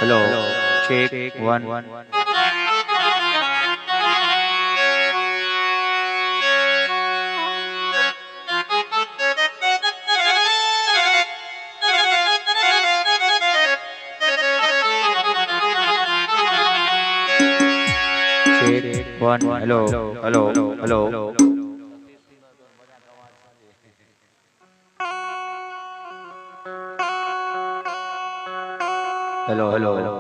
Hello check 1 check 1 hello hello hello hello hello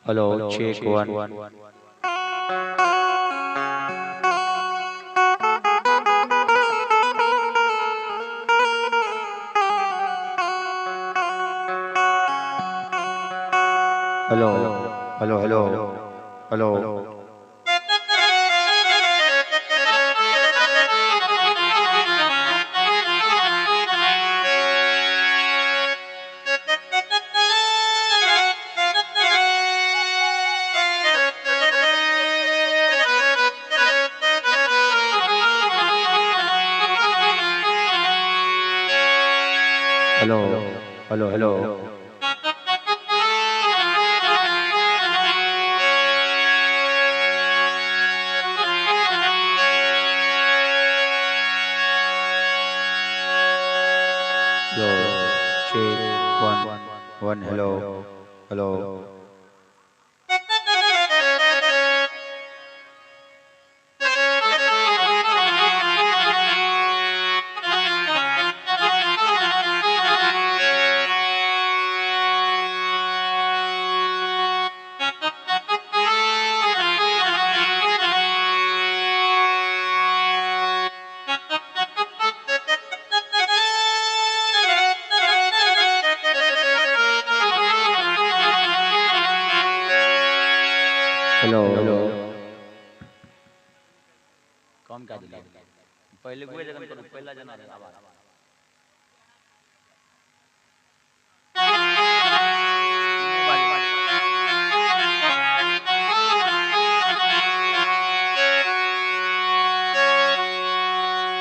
hello check 1 hello hello hello hello hello hello hello hello check 1 1 hello hello hello hello कम कर दिया पहले कोई जगह करो पहला जना आवाज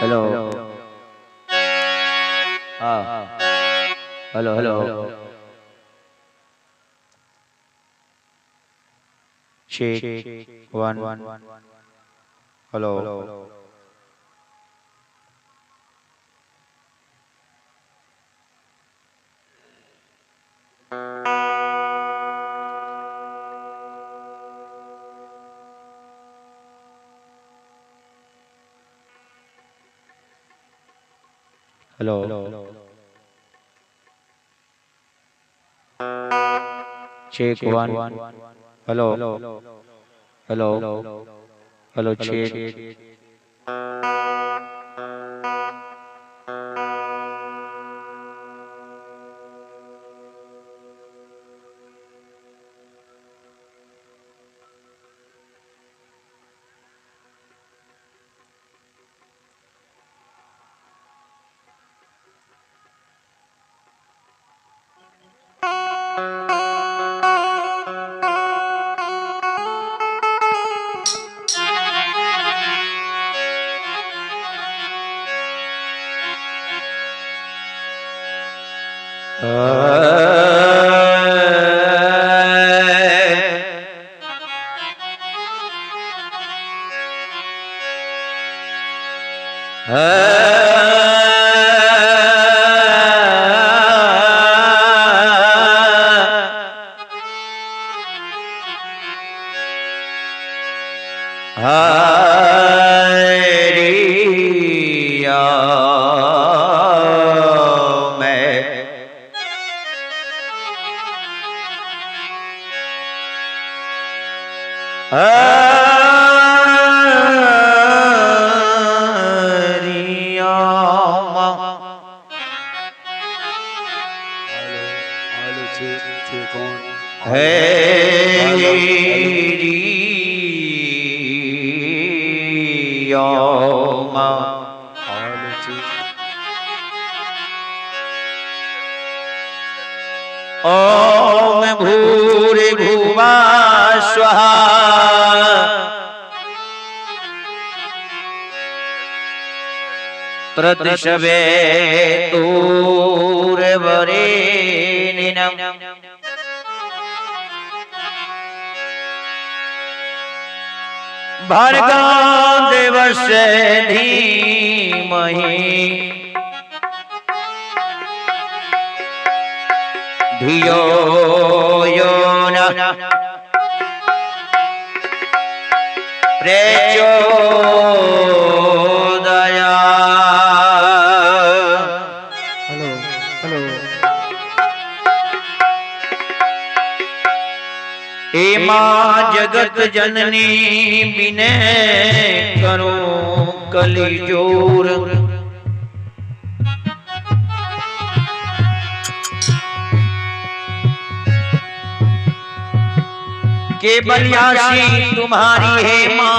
हेलो हाँ hello hello check 1 hello hello check 1 hello hello hello check ओम भूरि भुवः स्वः प्रतिशवे तूर्वरेण्यं पितुर्वरेण्यं भर्गो देवस्य धीमहि धियो यो नः प्रचोदयात्। Hello hello. हे माँ जगत जननी विनय करो कलिजोर, के बलियासी तुम्हारी है माँ,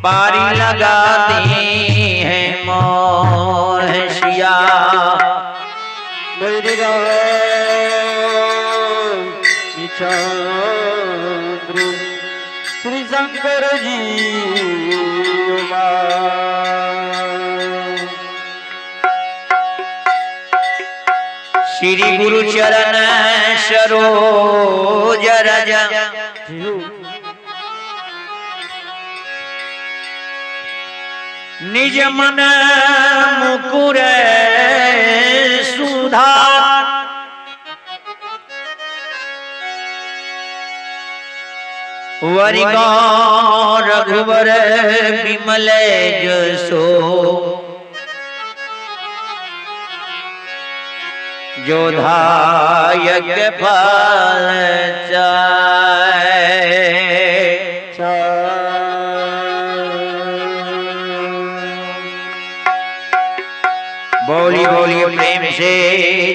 पारी लगाती है मोर सिया। मेरी चंद्र श्री शंकर जी उमा। श्री गुरु चरण सरोज रज, निज मन मुकुर सुधार, वरिगौ रघुवर विमल जसो, जो धायक फल चाय। बोली बोली प्रेम से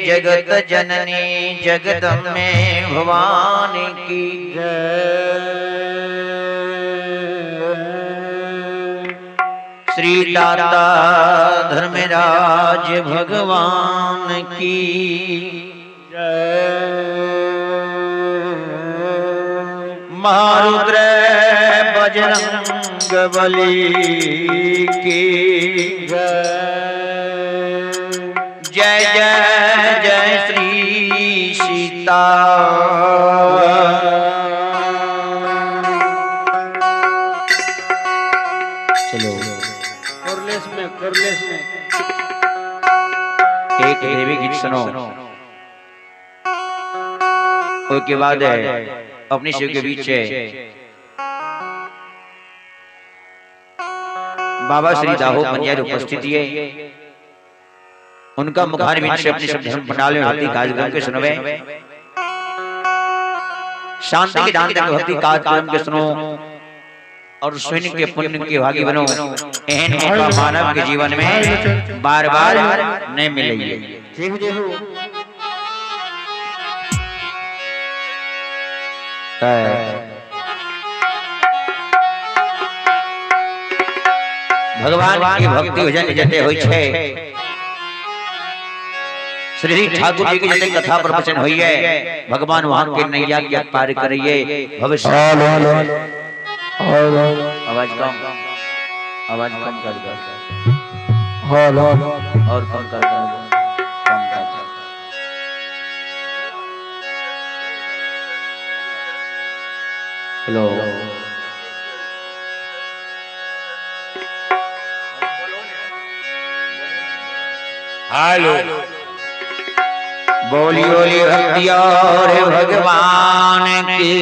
जगत जननी जगदम्बे भवानी की जय। श्री दाता धर्मराज भगवान की जय। महारुद्र बजरंग बली की जय। जय जय जय श्री सीता। चलो कोरलेस में, कोरलेस में एक देवी गीत सुनो, उसके बाद है अपनी शिव के बीच है बाबा श्री दाहो पंचायत उपस्थित है, उनका मुखारविंद से अपने सब धर्म पंडाल में भक्ति कार्यक्रम के सुनवे, शांति के दान तक भक्ति कार्यक्रम के सुनो और सुन के पुण्य के भागी बनो। एहन मौका मानव के जीवन में बार बार नहीं मिलेगी। जय जय हो। भगवान की भक्ति भजन जते होई छे, श्री ठाकुर जी की जते कथा प्रवचन होई है, भगवान वहां के नैया के पार करिए भविष्य। आवाज कम, आवाज कम कर दो, और कम कर दो, कम कर दो। Hello hello. बोली बोली भक्ति और भगवान की।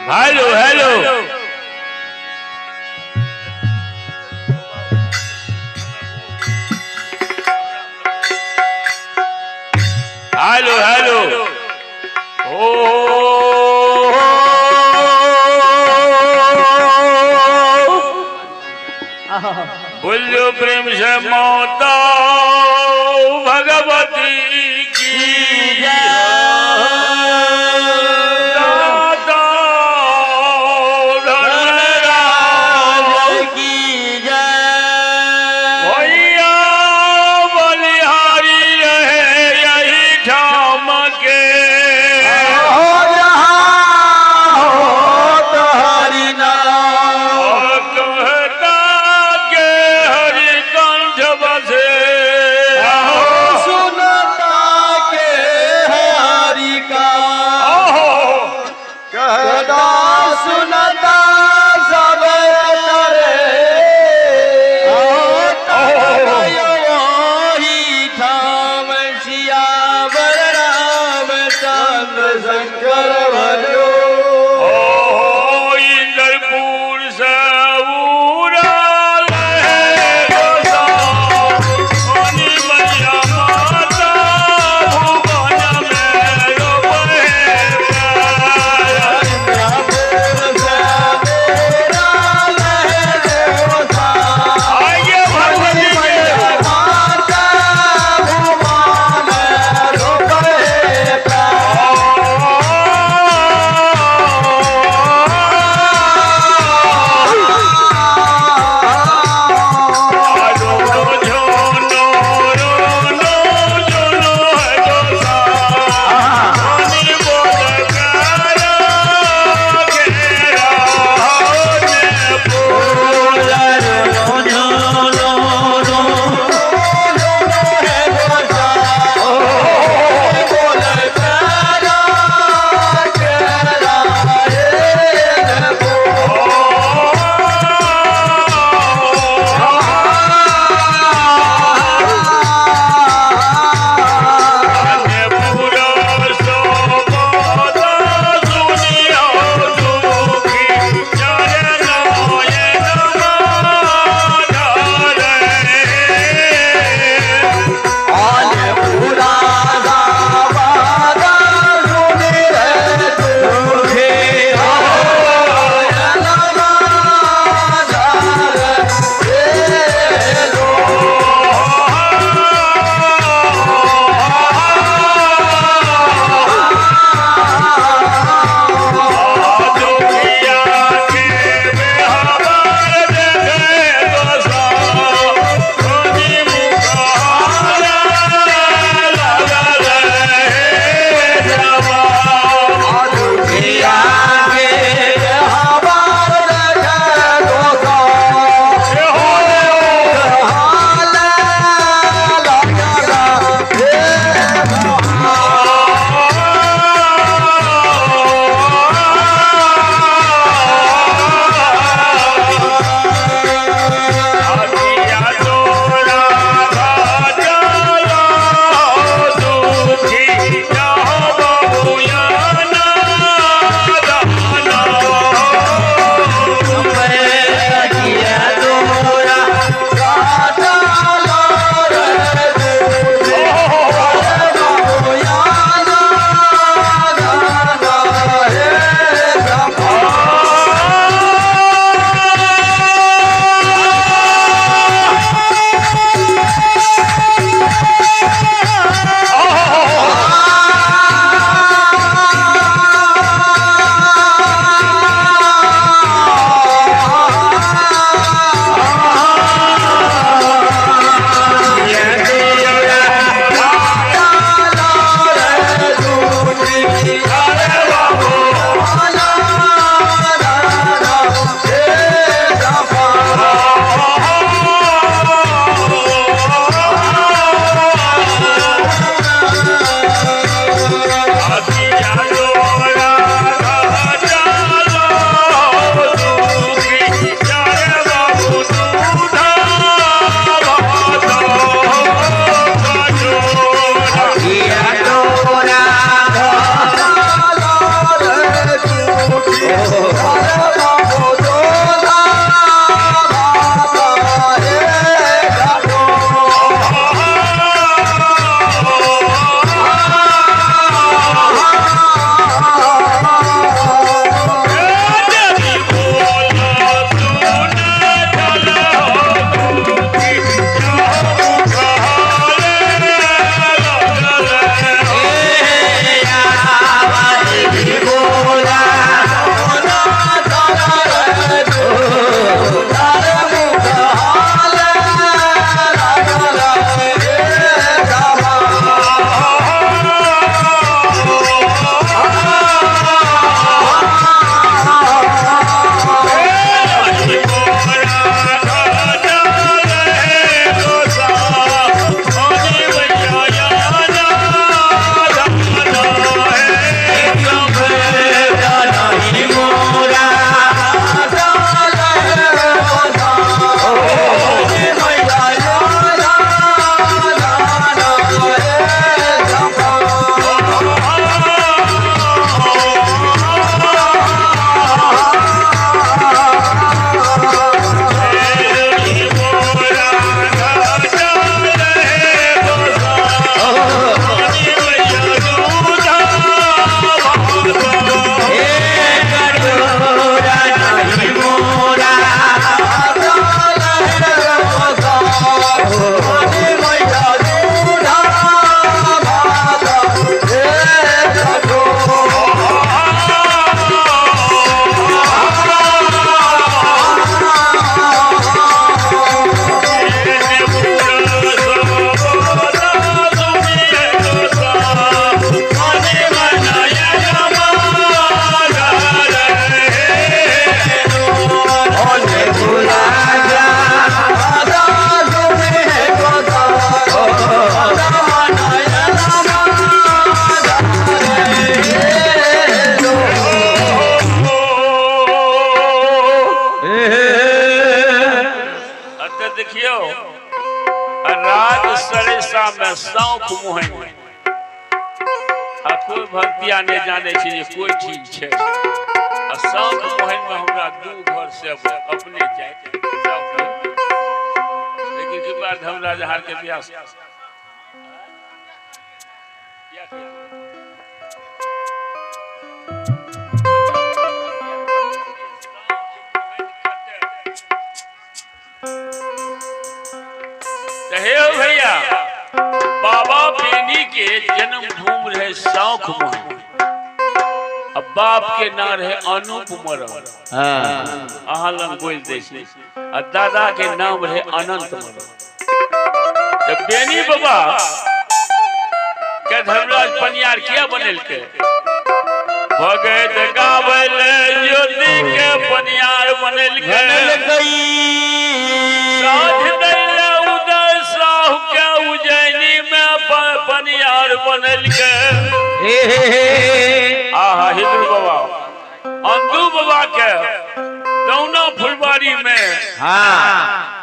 Hello hello. Hello hello. ओ बोलो प्रेम से माता भगवती की जय। दाता धर्मराज की जय। के देखियो राज सरेसा में शौक मोहन आ कोई भक्तिया नहीं जाने छै जे कोई ठीक छै। आ शौक मोहन में हमरा दू घर से अपने जाय, लेकिन कृपा धर्मराज हार के ब्यास हे भैया, बाबा बेनी के जन्म भूमि रहे शौक मोहन, अब बाप के नाम रहे अनूप मरन, अहाँ लंग बोल दे, आ दादा के नाम रहे अनंत मरन। तो बेनी बाबा के धर्मराज पनियार किया बनेलके? भगत गावल ज्योति के पनियार बनेलके, साँझ दैले उदय साहु के उज्जैनी में पनियार बनेलके। आहा हिंदू बाबा अंदू बाबा के दौना फुलवारी में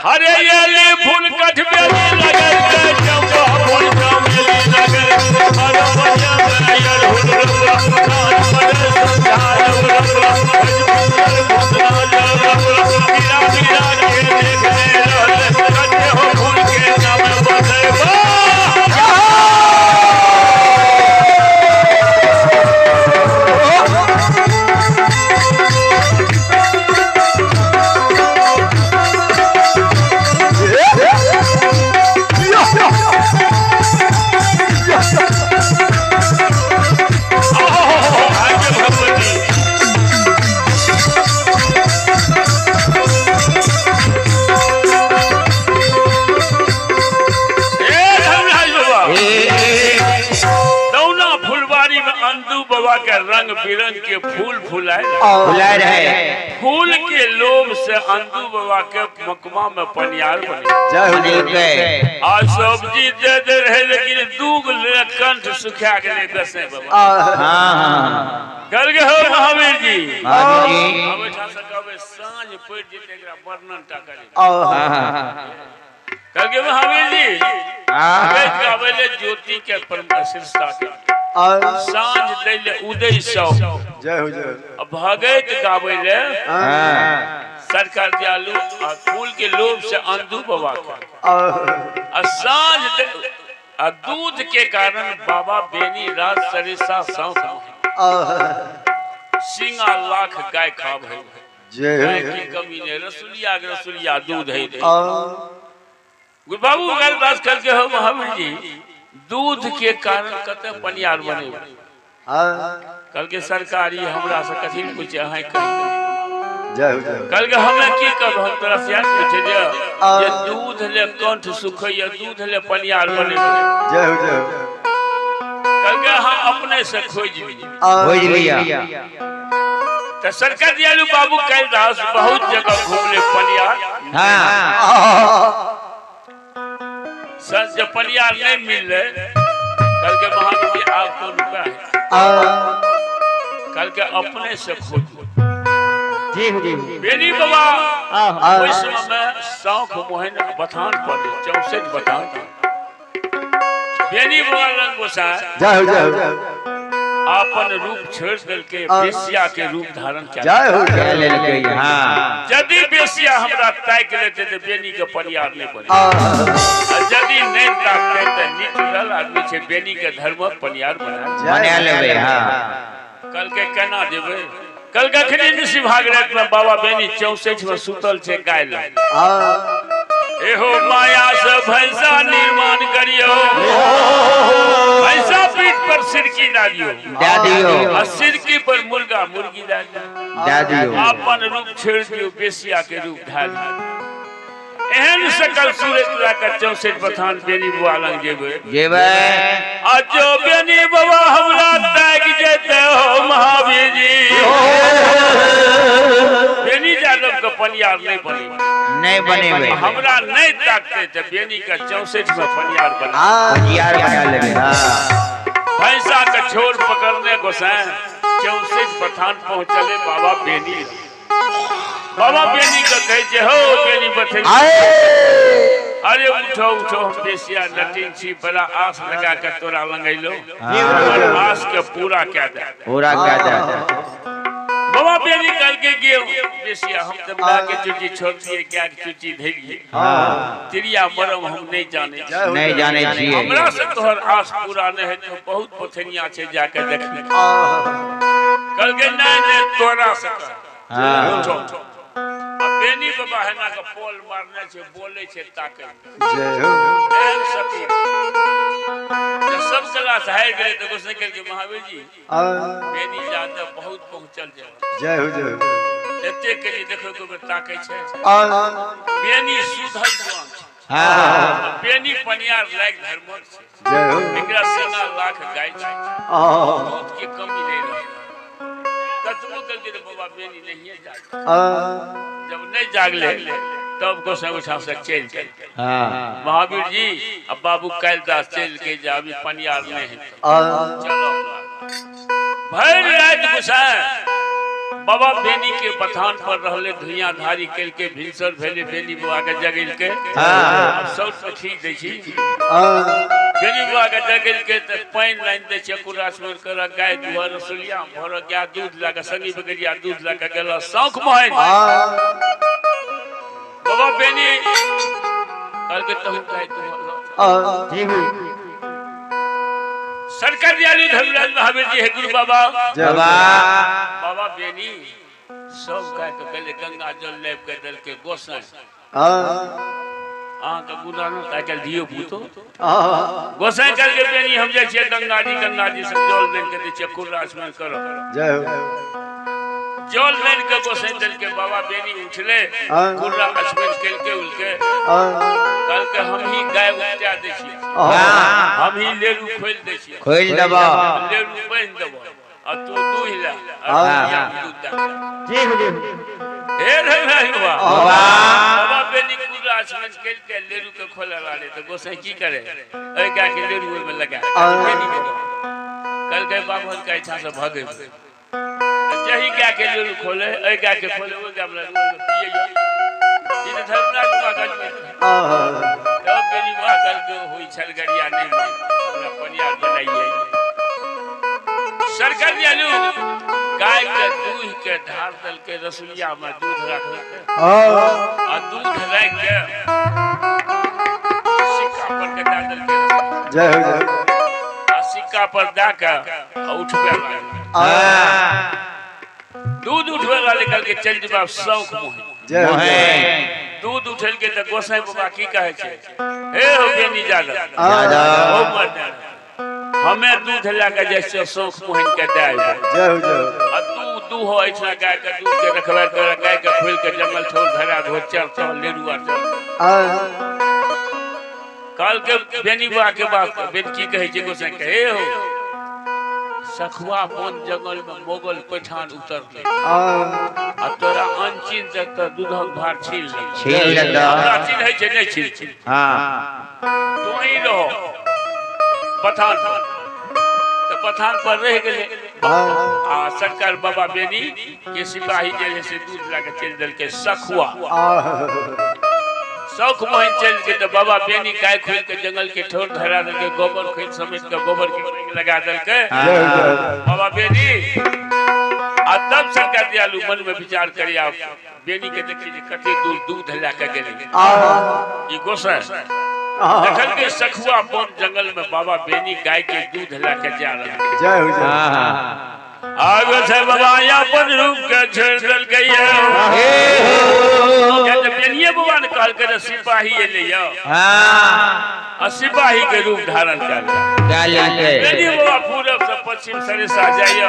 हरे येली फूल कठबेली लगल, चंपा फूल चमेली लगल, हर बनिया में अरहुल रंगा, कान पर संझाल रंगा, गिरा गिरा के देखने रहल, कटे हो फूल के नाम बसैबा। के रंग बिरंग के फूल फुलाए फुलाए रहे, फूल के लोभ से अंदू बाबा के मकमा में पनियार बने। आ सब्जी दे दे रहे, लेकिन दूग ले कंठ सुखा गेलै बसे बाबा। कल गे हो महावीर जी, अब एठा से कहबै साँझ पड़ि जेतै एकरा वर्णन टा करी। कल गे महावीर जी गाबै ले ज्योति के परम शीर्षता के, साँझ दैले उदय सौ, जय हो जय हो, भगत गाबै ले सरकार दयालु, आ फूल के लोभ से अंधू बाबा के, आ साँझ आ दूध के कारण बाबा बेनी राज सरिसा सौंख सिंगा लाख गाय खाब है, गाय की कमी नहीं, रसुलिया के रसुलिया दूध है। बाबू दास करके हो महावीर जी, दूध के कारण कते पनियार बने। कल के सरकारी हमरा से कथी पूछे अहाँ कहि, कल के हमें की कहब, हम तोरा से पूछे जे दूध ले कंठ सुखैया, दूध ले पनियार बने। जय हो जय हो। कल के अहाँ अपने से खोज लिया। तो सरकार दयालु बाबू कैलाश बहुत जगह घूमले पनियार, सर जब पनियार नहीं मिल रहे, कल के महावीर आप को रुपया है, कल के अपने से खोजो। बेनी बाबा उस समय शौक मोहन बथान पर 64 बथान बेनी बाबा रंग गोसाई जय हो जय हो, आपन रूप छोड़ करके बेसिया के रूप धारण किया। जय हो। यदि बेसिया हमरा ताक लेते तो बेनी के परियार नहीं बने, यदि नहीं ताकते तो निटरल आदमी छे बेनी के धर्म परियार बना लेबे। कल के केना देबै? कल कखनी निशि भाग रात में बाबा बेनी 64 में सुतल छे गाय लग, एहो माया से भैंसा निर्माण करियो, भैंसा पीठ पर सिरकी डालियो, आ सिरकी पर मुर्गा मुर्गी डालियो, अपन रूप छोड़ दियो बेसिया के रूप धार। एहन सकल सूरत लाकर 64 बथान बेनी बुआ लग जेबै, आ जो बेनी बाबा हमरा ताकि जेते हो महावीर जी, बेनी यादव के पनियार नहीं बने, नहीं बनेबे, हमरा नहीं ताकते तो बेनी के 64 में पनियार बना, पनियार बना लेबे। भैंसा के छोर पकड़ने गोसाई 64 बथान पहुंचले बाबा बेनी। बाबा बेनी के कहे छे हो बेनी बथेरी। अरे उठो उठो, हम बेसिया नटिन छी, बड़ा आस लगा के तोरा लगैलो, हमर आस के पूरा कए दे। पूरा कए दे। बाबा बेनी कल के गेल बेसिया, हम तऽ माय के चुची छोड़ दिए, गाय के चुची धरिए, तिरिया मरम हम नहीं जाने छी। नहीं जाने छियै। हमरा से तोहर आस पूरा नहीं हेतौ, बहुत पथनिया छै, जाके देखबी। कहलकै नहीं नहीं, तोरा से कर। उठो। आ बेनी बाबा हेना के पोल मारने छै, बोले छै ताकै। जय हो। एहन सती जब सब क्लास हारि गेलै तऽ गोसाई कहलकै महावीर जी, बेनी यादव बहुत पहुँचल जाय। जय हो जय हो। एते के लिए देखो को ताकै छै। बेनी सुधल जुआन छै। बेनी पनियार लायक धर्मक छै। जय हो। एकरा सेना लाख गाय छै, दूध के कमी नहीं रहे। कतबो कहलकै तऽ बाबा बेनी नहिये जागले। जब नहीं जागले तब गोसाई ओहिठाम से चलि गेल। महावीर जी अब बाबू कालिदास चलि के जे अभी पनियार नहीं है, चलो। भरि राति गोसाई बाबा बेनी के बथान पर रहले, धुइयाधारी केलके, भिनसर भेले, बेनी बाबा के जगेलके। सब तो ठीक दै छी। बेनी बाबा के जगेलके तऽ पानि लानि दै छै, कुरा छोड़ कर गाय दुहर रसोलिया भर गाय दूध लए कऽ संगी बगरिया दूध लए कऽ गेल शौक मोहन। बाबा बेनी कहलकै तहु गाय दुहर। सरकार दयालु धर्मराज महावीर जी, हे गुरु बाबा। बाबा बाबा बेनी सब गाय के गेलै गंगा जल लाबि के देलकै गोसाई। अहाँके गुना नहि आइ काल्हि धियो पुतो। गोसाई कहलकै बेनी हम जाइ छियै गंगा जी, गंगा जी से जल लानि के दै छियै, कुर्रा स्मरण करब। जय हो। जल लानि के गोसाई देलकै। बाबा बेनी उठले, कुर्रा स्मरण केलकै, उलके कहलकै हम ही गाय उपजा दै छियै, हम ही लेरू खोलि दै छियै, खोलि देबऽ, लेरू बान्हि देबऽ, आ तू दूहि ले, दूध दे। हे रे बाबा बाबा बेनी कुर्रा स्मरण केलकै, लेरू के खोलऽ लागलै तऽ गोसाई की करे, एहि गाय के लेरू ओहिमे लगा बेनी के कहलकै बाबा के एहिठाम से भगेबै। जही गाय के लेरू खोले, एहि गाय के खोले, ओहि गाय मे पियै। ई तऽ धर्मराज बाबा कहलकै। तब बेनी बाबा कहलकै होइ छल गरिया नहीं मान, हमरा पनियार बनाइए। सरकार दयालु गाय के दूध के धार देलकै, रसोईया में दूध रखलकै, आ दूध राखि के सिक्का पर के दए देलकै। जय हो जय हो। आ सिक्का पर दए के आ उठबे लागलै। दूध उठबे लागलै, कहलकै चलि जेबै शौक मोहे। जय हो जय। दूध उठेलकै तऽ गोसाई बाबा की कहै छै, हे हो बेनी जादव, हो मर्दाना, हमे दूध लए के जाइ छियै शौक मोहिन के दए अयबै। जय हो जय हो। आ तू दूहो एहिठाम गाय के दूध के रखबै कर, गाय के खोलि के जंगल छोड़ धरा धो चल चल लेरू आर चल। कहलकै बेनी बाबा के बात बेनी की कहै छै गोसाई के, हे हो सखुआ वन जंगल में मोगल पठान उतरलै, आ तोरा अनचिन तक दूधक भार छीन लेलकै। छीन लेलकै। हमरा चिन्है छै नहि छीन। तू ही रहो बथान पर, तऽ बथान पर रहि गेलै। आ सरकार बाबा बेनी के सिपाही जे रहै से दूध लए कऽ चलि देलकै सखुआ। शौक मोहिन चलि गेलै तऽ बाबा बेनी गाय खोलि के जंगल के ठोर धरा देलकै, गोबर खोलि समेट के गोबर के लगा देलकै बाबा बेनी। आ तब सरकार दयालु मन में विचार करी, आप बेनी के देखी जे कते दूर दूध लए के गेलै ई गोसाई। देखलकै सखुआ वन जंगल में बाबा बेनी गाय के दूध लए के जा रहल। जय हो जय। आगो से बाबा अपन रूप के छोड़ देलकै। बेनिये बाबा ने कहलकै जे सिपाही एलै यौ, आ सिपाही के रूप धारण कर लेलकै। बेनी बाबा पूरब से पश्चिम सरिसा जाइए,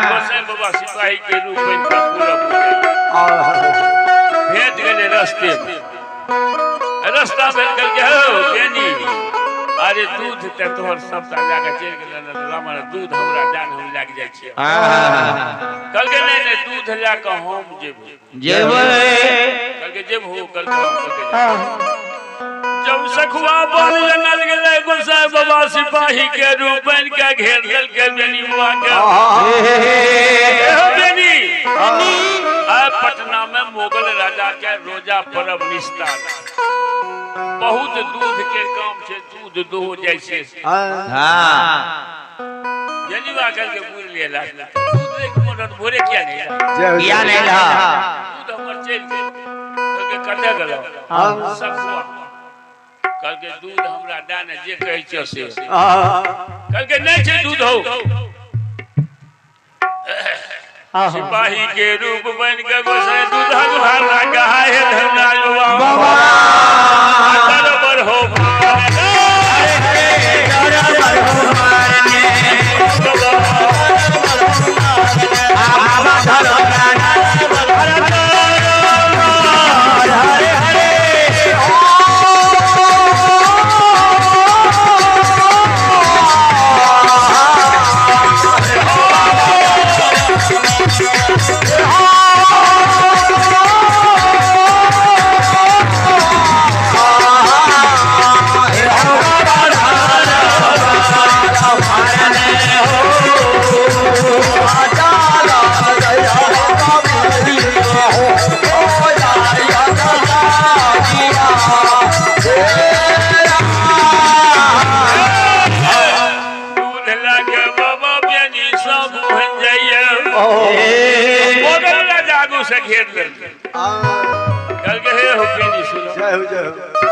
गोसाई बाबा सिपाही के रूप बनि के पूरब भेट गेलै रस्ते में। रास्ता में कहलकै हौ बेनी, अरे दूध तऽ तोहर सबटा लए कऽ चलि गेलै ने, रामा दूध हमरा दान हम लए कऽ जाइ छियै। कहलकै नहि नहि, दूध लए कऽ हम जेबै। जेबै। कहलकै जेबहो? कहलकै जब सखुआ वन जंगल गेलै गोसाई बाबा सिपाही के रूप बनि के घेर लेलकै बेनी बाबा के। बेनी, आ पटना में मुगल राजा के रोजा पर्व निस्तार। बहुत दूध के काम छे दूध दोहो जाय छे। हां बेनी बाबा कहलकै बुझ लेला दूध एक मोटर भोरे किया नहीं किया नहीं रहा दूध हमर चलि गेल। कहलकै कतऽ गेलौ? सखुआ। कहलकै दूध हमरा दए ने जे कहै छियौ से। कहलकै नहि छै दूध हौ। सिपाही के रूप बन के गोसाई दूधक भार गाय धर्मराज बाबा बरोबर हो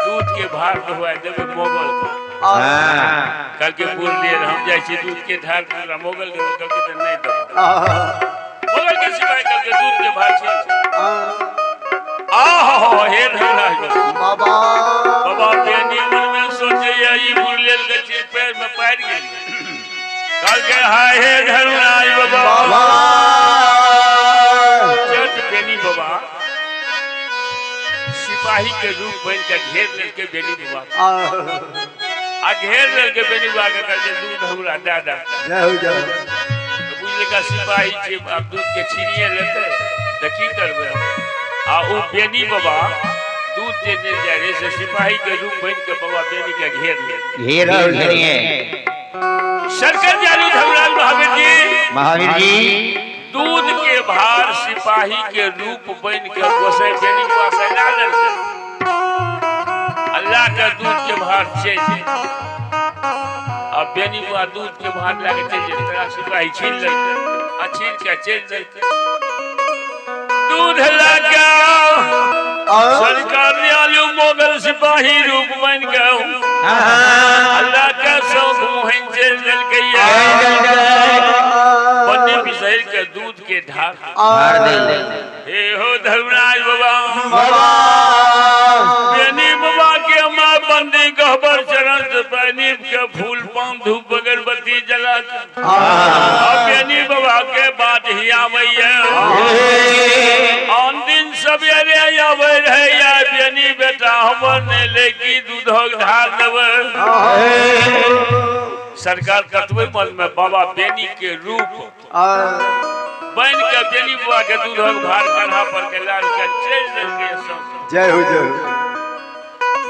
दूध के भार धोआ देवे मोगल के। कल के पूर लिए हम जाय छी दूध के ढार पूरा मोगल के। कल के नहीं देबो मोगल के सिपाही। कल के दूध के भार छे। आहो हे धर्मराज बाबा बाबा बेनी मन में सोचे ई बुर लेल के छी पैर में पैर गेल। कल के हाय हे धर्मराज बाबा चट बेनी बाबा सिपाही के रूप बन के घेर लेके बेनी बाबा आ घेर लेके बेनी बाबा के कहलकै दूध हमरा दए दे। जय हो जय हो। बुझलका सिपाही छै आब दूध के छीनिए लेतै तऽ की करबै। आ ओ बेनी बाबा दूध जे नहि जाय रहे से सिपाही के रूप बन के बाबा बेनी के घेर ले घेर घेरिए। सरकार जालू धर्मराज महावीर जी महावीर जी दूध के भार सिपाही के रूप बन के गोसाई बेनी बाबा से ला लेलकै। अल्लाह के दूध के भार छे। अब बेनी बाबा दूध के भार लए के चलि जेतै तकरा सिपाही छीन लेलकै आ छीन के चलि जेतै। दूध लए के सरकार आलू मोगल सिपाही रूप बन के अल्लाह के शौक मोहन चलि देलकै। बन्नी बिसैर के दूध के ढार हे हो धर्मराज बाबा बेनी बाबा के माँ बंदी गहबर चरण से बेनी के फूल पान धूप अगरबत्ती जला के बेनी बाबा के बात ही आबैया। आन दिन सवेरे आबै रहे या बेनी बेटा हमर नहि लेकी दूधक ढार देबै। सरकार कतबे मन में बाबा बेनी के रूप बन के बेनी बाबा के दूधक भार कन्हा पर के लाल के चलि देलकै। जय हो जय हो।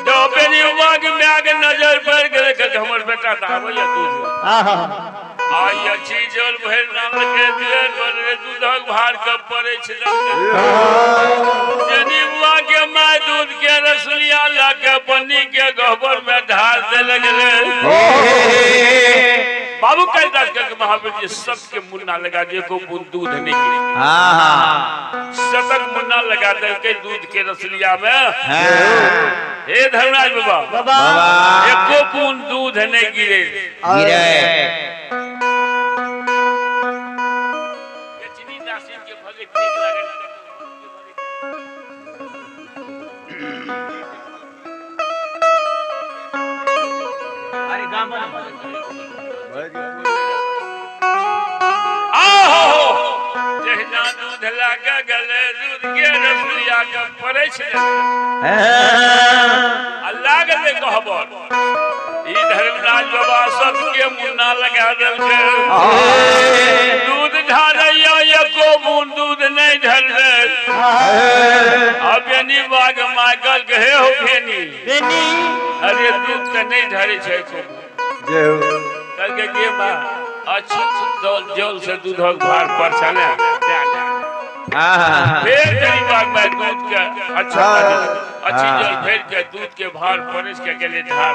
जो बेनी बाबा के माय के नजर पड़ि गेलै कहलकै हमर बेटा तऽ आबैया दूध आइ अच्छी जल भरि नामके दियर पर दूधक भार के पड़ै छै। बेनी बाबा के माय दूध के रसलिया लऽ के बन्नी के गहबर में ढार देल गेलै। बाबू कालिदास के महावीर जी सबके मुन्ना लगा दिए को बूंद दूध नहीं गिरे। शतक मुन्ना लगा देलकै दूध के रसलिया में। हे धर्मराज बाबा एको बूंद दूध नहीं गिरे गिरे। बेचनी दासी के भगत नीक लागल। अरे गाम आहो जहिना दूध लागे गले दूध के रसलिया के पड़ै छै आ लागलै कहबर ई धर्मराज बाबा सबके मुन्ना लगा देलकै। दूध ढारैया एको बूंद दूध नहीं ढरलै। आ बेनी बाग मागल हे हो बेनी अरे दूध तऽ नहीं ढरै छै एको। जय हो। कहलकै गे माँ अच्छा जल से दूधक भार पर छलै फिर बेनी बाग में दूध के अच्छा अच्छी जल भर के दूध के भार परस के गेले ढार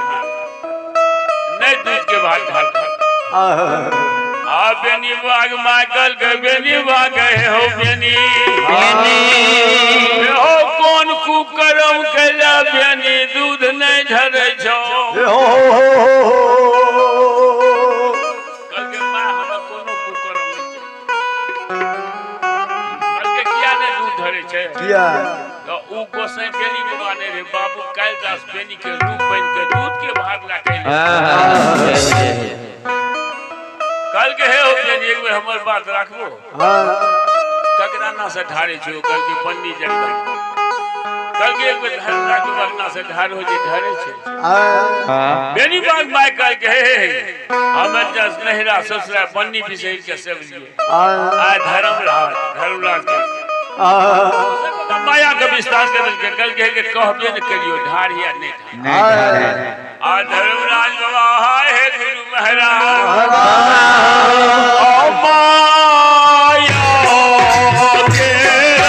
नहीं दूध के भार ढार। आ बेनी बाग माइकल के बेनी बाग हो बेनी हो कौन कुकरम कैला बेनी दूध नहीं ढरे छो। कल के मां हम कोनो कुकरम नहीं कल के किया नहीं दूध ढरे छे किया तो ऊ गोसाई बेनी बाबा ने रे बाबू कालिदास बेनी के रूप बन के दूध के भाग ला कैले। कल के हे हो बेनी एक बेर हमर बात राखबो। हां ककरा ना से ढारे छो कल के बन्नी जगदम कल के एक बेर ढार राखबो बन्ना से ढार हो जे ढारे छे। हां बेनी बाग my कल के हे हमर जस नहिरा ससुरा बन्नी बिसैर के सब लिए आ धर्मराज धर्मराज के माया के विस्तार कर के कल के कहबे न करियो ढार या नहीं ढार। आ धर्मराज बाबा हाय हे गुरु महाराज ओ माया के हर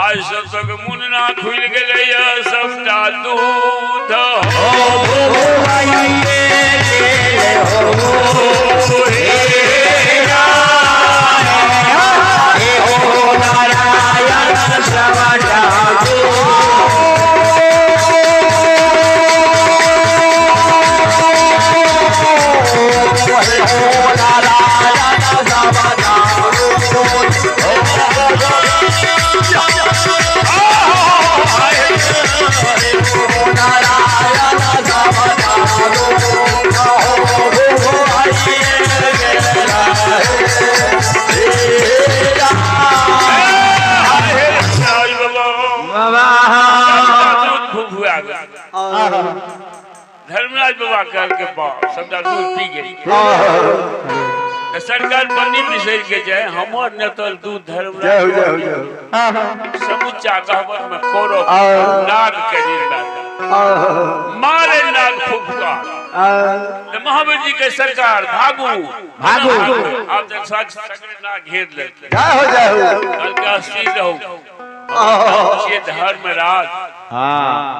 आज सब तक मुन्ना खुल गए सबटा दूध नारायण। बाबा कहलकै बाप सबटा दूध पी गेल। तऽ सरकार बन्नी बिसरि के जाय हमर नेतल दूध धर्मराज जय हो जय हो जय हो। समूचा गहबर में कौरव नाग के निर्माण मारे नाग फुफकार। तऽ महावीर जी के सरकार भागू भागू। आब तऽ सगरे नाग घेर लेलकै। जय हो जय हो। कहलकै अस्थिर रहू छियै धर्मराज। हाँ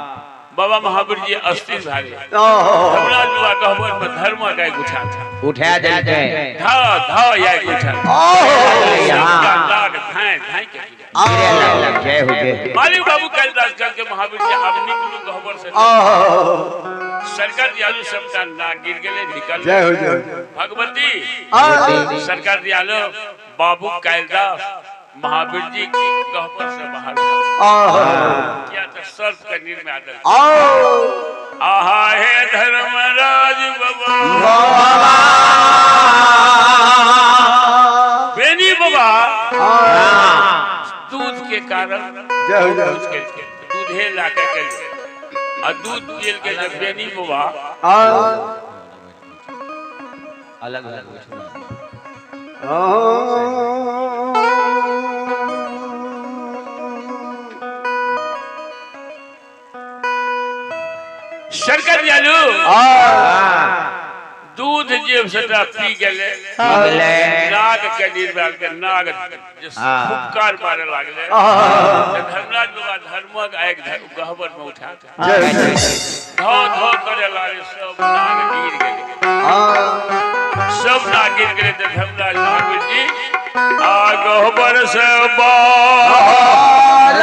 बाबा महावीर जी अस्थिर भए गेल। धर्मराज बाबा गहबर में धर्म गाय उठा उठा देलकै। धा धा याय उठा नाग धाय धाय के गिरे लगलक। जय हो जय हो। मालिक बाबू कालिदास कहलकै महावीर जी आब निकलू गहबर से। सरकार दियालु सबटा नाग गिर गेलै निकल। जय हो जय हो। भगवती सरकार दियालु बाबू कालिदास महावीर जी गहबर से बाहर किया तो सर्प के नीर में आदल। आहा हे धर्मराज बाबा बेनी बाबा दूध के कारण जय हो जय हो। दूधे ला के आ दूध पियल के जब बेनी बाबा अलग अलग शंकर जालू दूध जे सबटा पी गेलै नाग के निर्माण के नाग जे फुफकार मारे लागले। धर्मराज बाबा धर्मक आगि गहबर में उठा धो धो करे लागले सब नाग गिर गेलै। सब नाग गिर गेलै तऽ धर्मराज महावीर जी आ गहबर से बाहर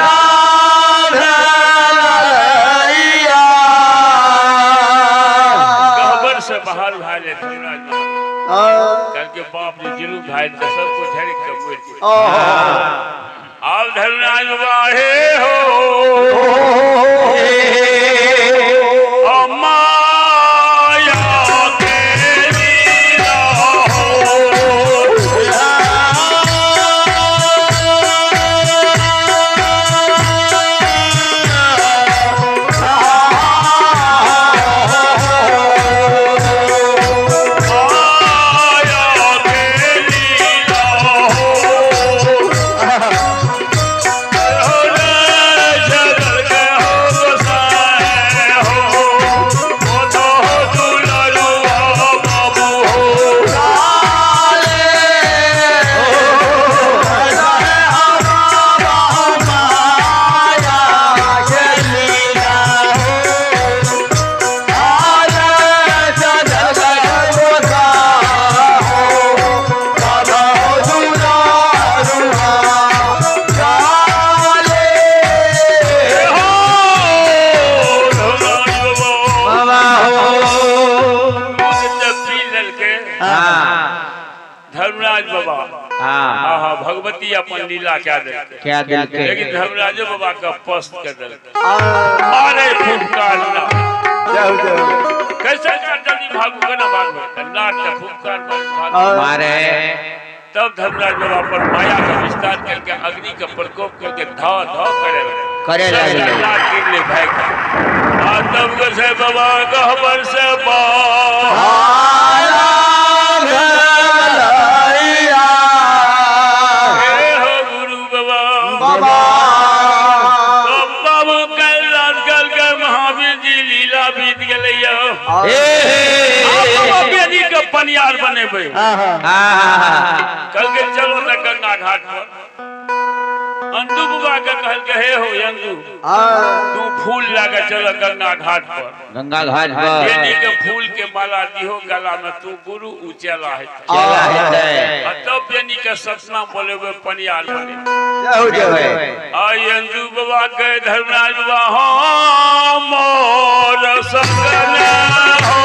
गहबर से बाहर भए गेलै धर्मराज कहलकै बाप रे जरूर भाई तऽ सबको झड़ि के मरि गेल। आब धर्मराज बाबा हे हो माया के लीला हो। माया के लीला हो। जगल के हो गोसाई हो ओ दुलारुआ बाबू हो। हो धर्मराज बाबा दूध तऽ पी लेलकै धर्मराज बाबा। आहा भगवती अपन लीला कए देलकै क्या देलकै। लेकिन धर्मराजो बाबा के पस्त के देलकै मारे फुफकार ना। जय हो जय हो। कैसे जल्दी भागू केना भागबै नाग के फुफकार मारे भागू मारे। तब धर्मराज बाबा पर माया का विस्तार करके अग्नि का प्रकोप करके धा धा करे करे लगलै। नाग गिरले भाई का आ तब गोसाई बाबा गहबर से बाहर हे हो गुरु बाबा। तब बाबू कैलाश कल के महावीर जी लीला बीत गेलै यौ। आब बाबा बेनी के पनियार बनेबै। कल के चलो न गंगा घाट पर। अंदू बाबा के कहलकै हे हो अंदू तू फूल लाके चल गंगा घाट पर। गंगा घाट पर बेनी के फूल के माला दिहो गला में तू गुरु उचेला है। चला हेतै। आ तब बेनी के सपना बोलेबै पनियार बने। जय हो जय हो। आई अंजू बाबा के धर्मराज बाबा हाँ मोर सपना हो।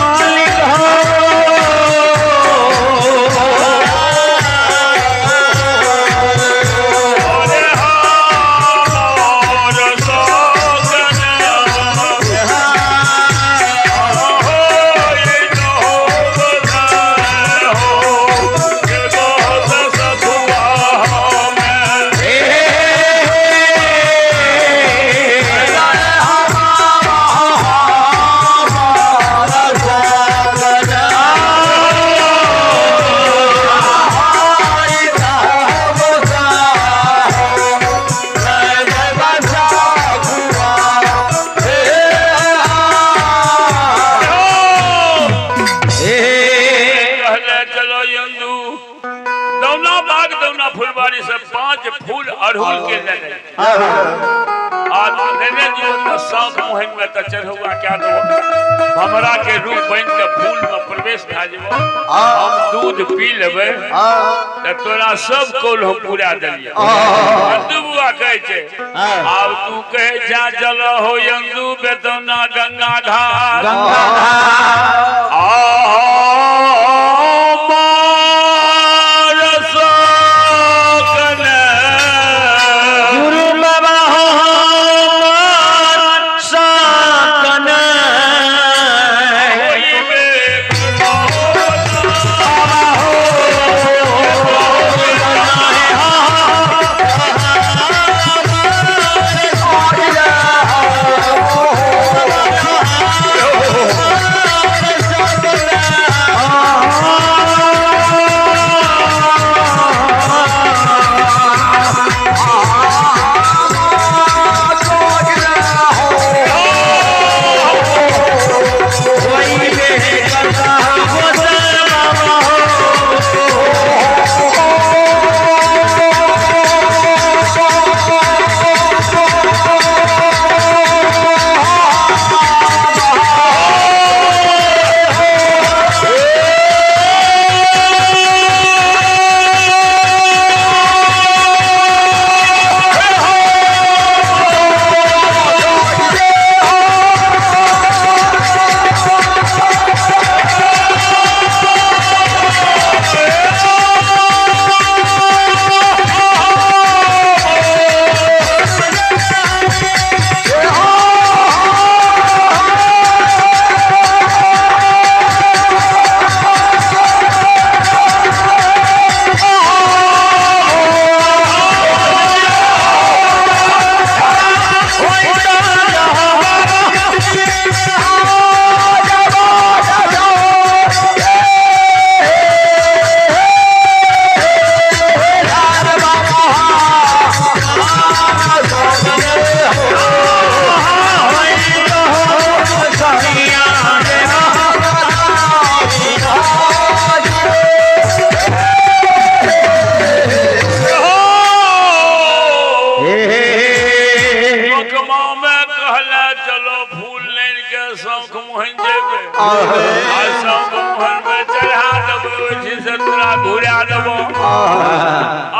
मालिक हो अरे हाँ मोर सपना हो ये तो हो ये बहुत सतुआ में। आ लेने जियो तऽ शौक मोहिन में तऽ चढ़ौआ क्या देबो, हमरा के रूप बन के फूल में प्रवेश भए जेबो, हम दूध पी लेबै तऽ तोरा सब कौल हम पूरा देलियै। अंदू बुआ कहै छै आब तू कहै जा चल हो अंदू बेतौना गंगा घाट गंगा घाट गुरु बाबा हो सकन चलो फूल लेन के शौक मोहन जेबे आ शौक मोहन में चढ़ा देबो, ओहि से तोरा घुरा देबो।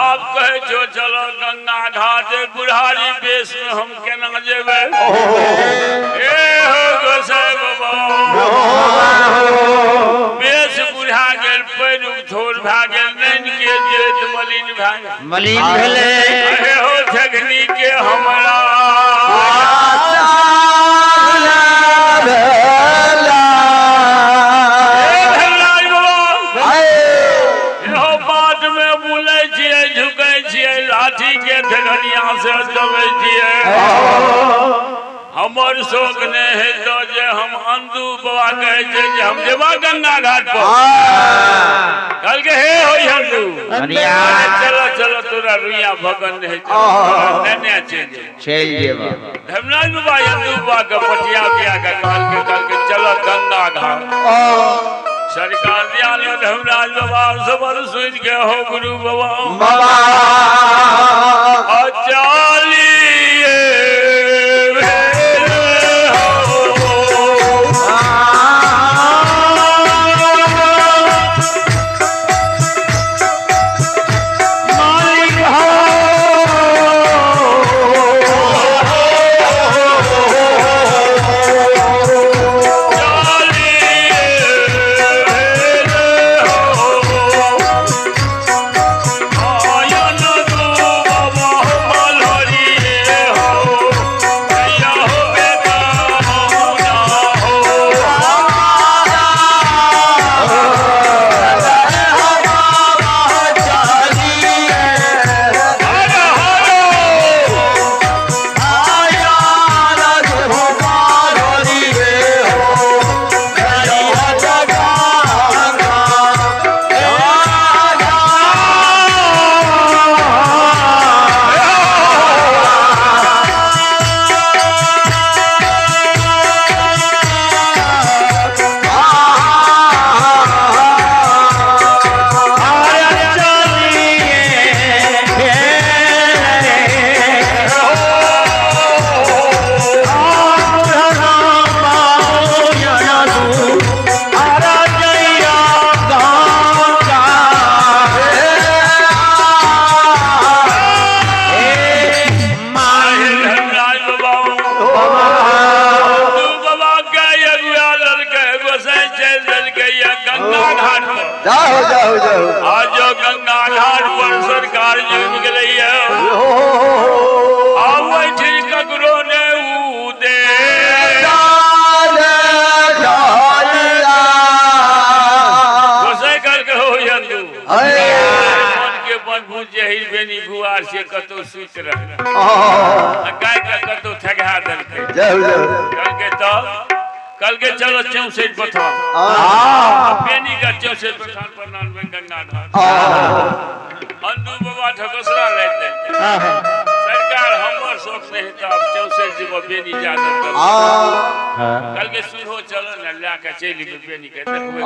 आब कहै छो चलो गंगा घाट बुढ़ारी बेस में हम केना जेबै? ए हो गोसाई बाबा, बेस बुढ़ा गेल, पैर थोड़ भए गेल, नैन के जेत मलिन भए गेल, मलिन भेलै। हे हो ठगनी के हमरा लाठी के ठगनिया से चलै छियै। हमर शौक नहि है तो जे हम अंदू बाबा कहै छै जे हम जेबा गंगा घाट पर। कहलकै हे होई अंदू, चलो चलो तोरा रुइया भगन नहि नेने चलि चलि जेबा। धर्मराज बाबा अंदू बाबा के पटिया दिया के कहलकै कहलकै चलो गंगा घाट। सरकार दिया धर्मराज बाबा सबर सुन के हो गुरु बाबा बाबा चलिए बाबा बेनी गुआर छै कतौ सुति रहल आ गाय के कतौ थका देलकै। जय हो जय हो। कहलकै तब कहलकै चलो 64 बथान बेनी के 64 बथान पर नानबे गंगाधर अंदू बाबा ढकसरा लाइट देलकै। सरकार हमर शौक नहीं तो अब 64 जीव बेनी जादव कहलकै सुनो चलो ने लए के चलि जेबै बेनी के देखबै।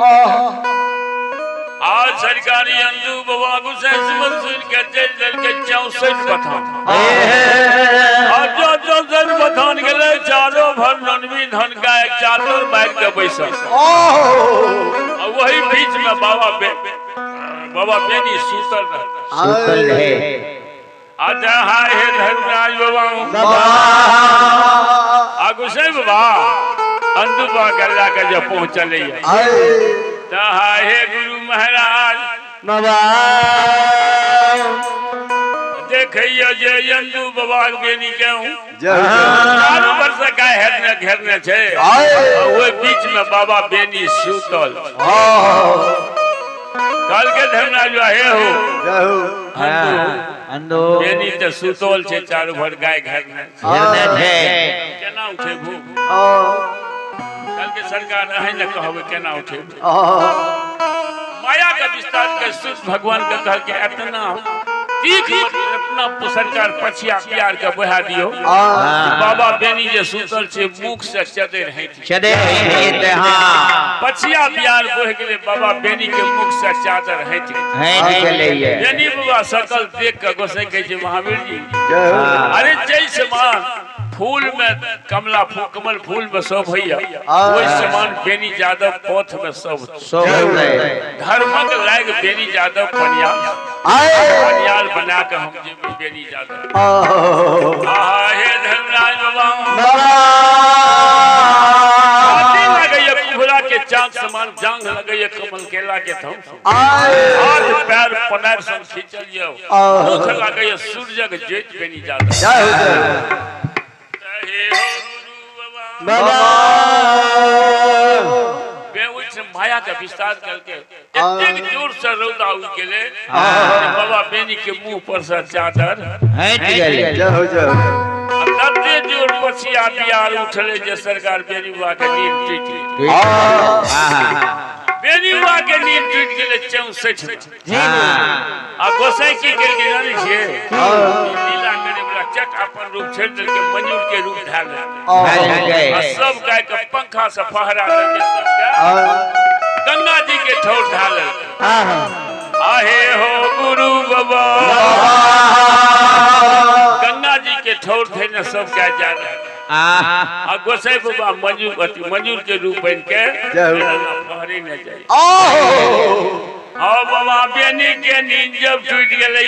आज सरकारी अंदू बाबा गुसैन सुमन सुन के चलि देलकै 64 बथान। और जो 64 बथान गेलै चारो भर ननवी धन गाय चादर मारि के बैसल आ वही बीच में बाबा बेनी सुतल रहल सुतल रहे। आज हाय हे धर्मराज बाबा आ गुसैन बाबा अंदू बाबा के लए के जब पहुँचलै हे गुरु महाराज देखियो जे अंदू बाबा के बेनी के चारू वर्ष गाय हेरने घेरने छै ओहि बीच में बाबा बेनी सुतल। कहलकै धर्मराज हे हो अंदू बेनी तऽ सुतल छै चारू भर गाय घेरने छै केना उठेबू? कहलकै सरकार अहीं ने कहबै केना उठेबू। माया के विस्तार के सूर्य भगवान के कहलकै एतना तीख इतना सरकार पछिया प्यार के बहा दियो बाबा बेनी जे सुतल छै मुख से चदर हटि चदर। हां पछिया प्यार बह गेलै बाबा बेनी के मुख से चादर हटि गेलै। बेनी बाबा सकल देख के गोसाई कहै छै महावीर जी अरे जय समान फूल में कमला फूल कमल फूल में सब होइया ओहि समान बेनी यादव पथ में सब धर्मक लायक बेनी यादव पनियाल पनियाल बना के हम जेबै बेनी यादव। हे धर्मराज बाबा लगैया कुहरा के चाँद समान जांग लगैया कमल केला के थम हाथ पैर पनार सन खींचल यौ मुख लगैया सूरजक ज्योति बेनी यादव। माया के विस्तार करके एतेक जोर से रौदा उगि गेलै बाबा बेनी के मुंह पर से चादर हटि गेलै। तते जोर पछिया बियार उठलै जे सरकार बेनी बाबा के नींद टूटि गेलै। बेनी बाबा के नींद टूटि गेलै 64। आ गोसाई की केलकै जानै छियै? लीला करे वाला चट अपन रूप छोड़ि देलकै मयूर के रूप धऽ लेलकै आ सब गाय के पंखा से फहरा देलकै सब गाय गंगा जी के ठोर धऽ लेलकै। आहे हो गुरु बाबा गंगा जी के ठोर धैने सब गाय जा रहल आ गोसाई बाबा मयूर के रूप बनि के फहरे ने जाइ। बाबा बेनी के नींद जब टूटि गेलै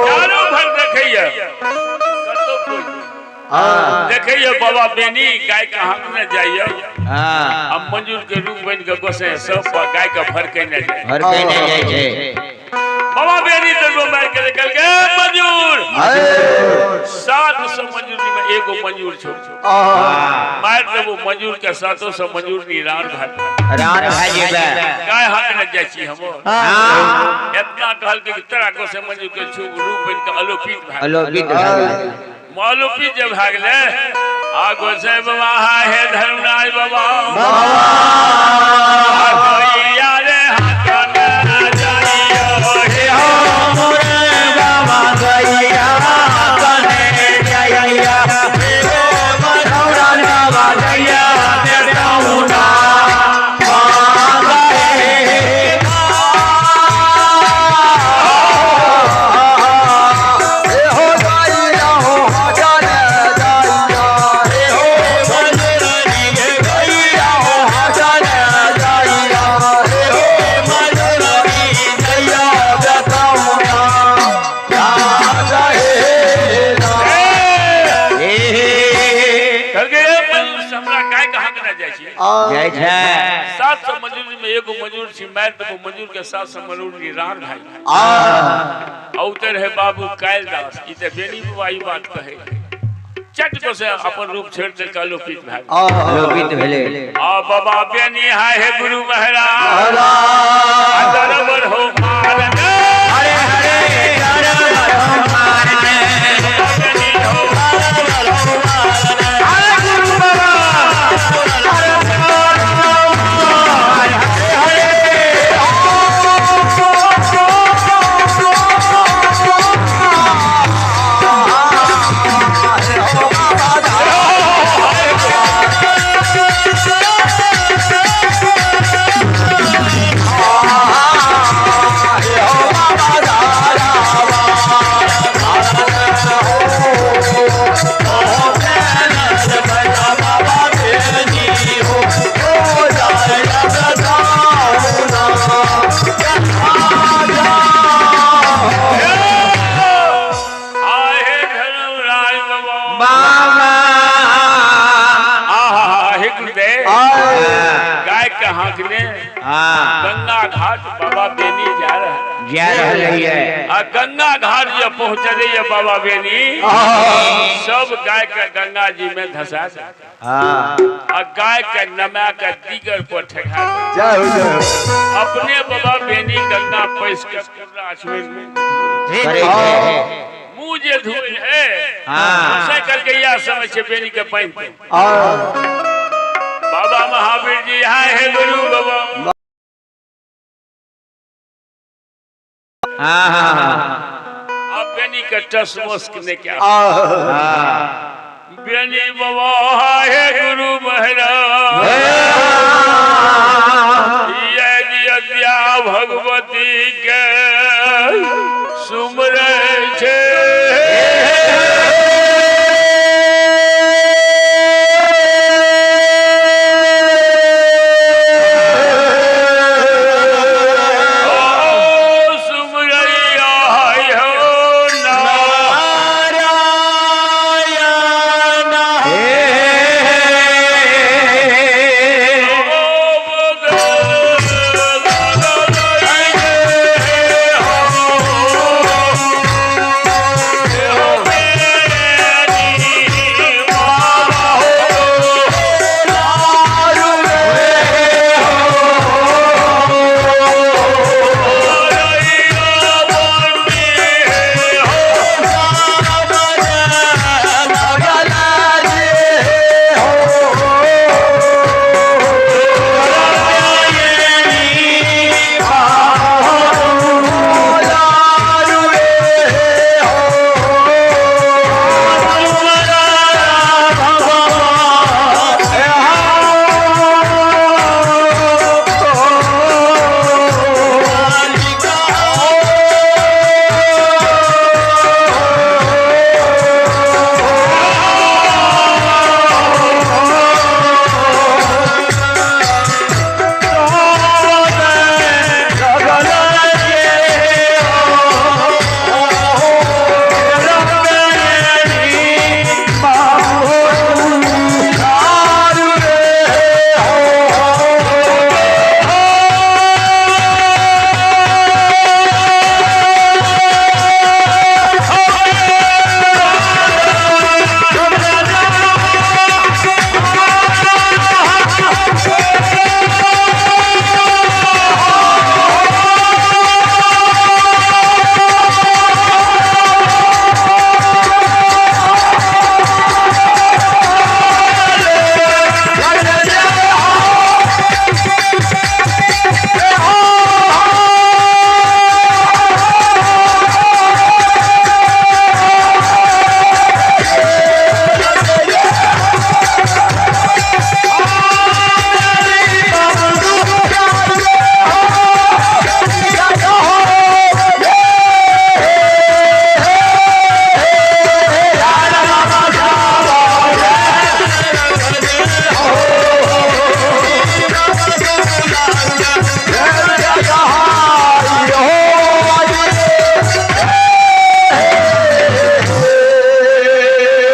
चारू भर देखैया कतौ कोइ देखैया बाबा बेनी गाय के हाथ में जाइया आ मंजूर के रूप बनि के गोसाई सब गाय के फरकेने जाइ छै। बाबा बेनी तो मारि के कहलकै मंजूर 700 मंजूरी में एगो मंजूर छौ मारि देबो मंजूर के 700 मंजूर नी रान भाई रान भाई जेबै गाय हाथ में जाइ छी हम। एतना कहलकै कि तोरा गोसाई मंजूर के छू रूप बनि के अलोपित भए अलोपित भए गेलै। अलोपित जे भए गेलै आ गोसाई बाबा हे धर्मराज बाबा रे हाथ जाइयो हे बाबा गैया कने जाइया बाबा गैया 700 मजूर में एगो मजूर छी मारि देबो मजूर के 700 मजूर नी रान भाई औतर है बाबू कायल दास ई ते बेनी बाबा ई बात कहे चट को से अपन रूप छोड़ दे के अलोपित भए अलोपित भेलै। आ बाबा बेनी हाय हे गुरु महाराज दरबर हो मार हरे हरे। हकने हाँ गंगा घाट बाबा बेनी जा रहा जा रहल है। आ गंगा घाट जब पहुंचले ये बाबा बेनी सब गाय के गंगा जी में धसा दे हाँ आ गाय के नमा के दीगर पर ठेका दे। जय हो जय हो। अपने बाबा बेनी गंगा पैस के पूरा आचमन में करे है। मुंह जे धोए है हाँ। साइकिल के या समय छै बेनी के पानि पे। हाँ बाबा महावीर जी हाय हे गुरु बाबा। हाँ हाँ अब बेनी के टस मस्क ने क्या हाँ बेनी बाबा हाय हे गुरु महाराज यदि भगवती के सुमरै छै ओ सुमरैया हाय हो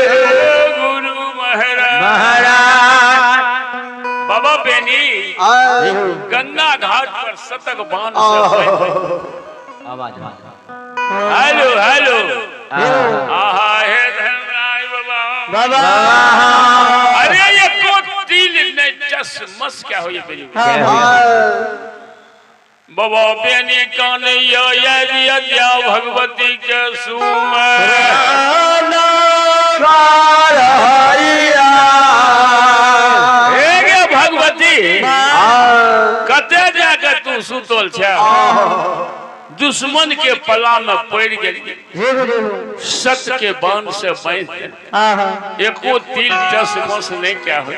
गुरु महाराज महाराज बाबा बेनी गंगा घाट पर शतक बांध से आवाज हेलो हेलो हाँ आहा हे धर्मराय बाबा बाबा अरे ये को तिल नहीं चस मस क्या हो ये बेनी बाबा बेनी कान यो यदि अद्या भगवती के सुमर हे गे भगवती कते जाके तू सुतल छ दुश्मन के पला में पड़ गेल सत के बाण से बांध एको तिल चस मस नहीं क्या हो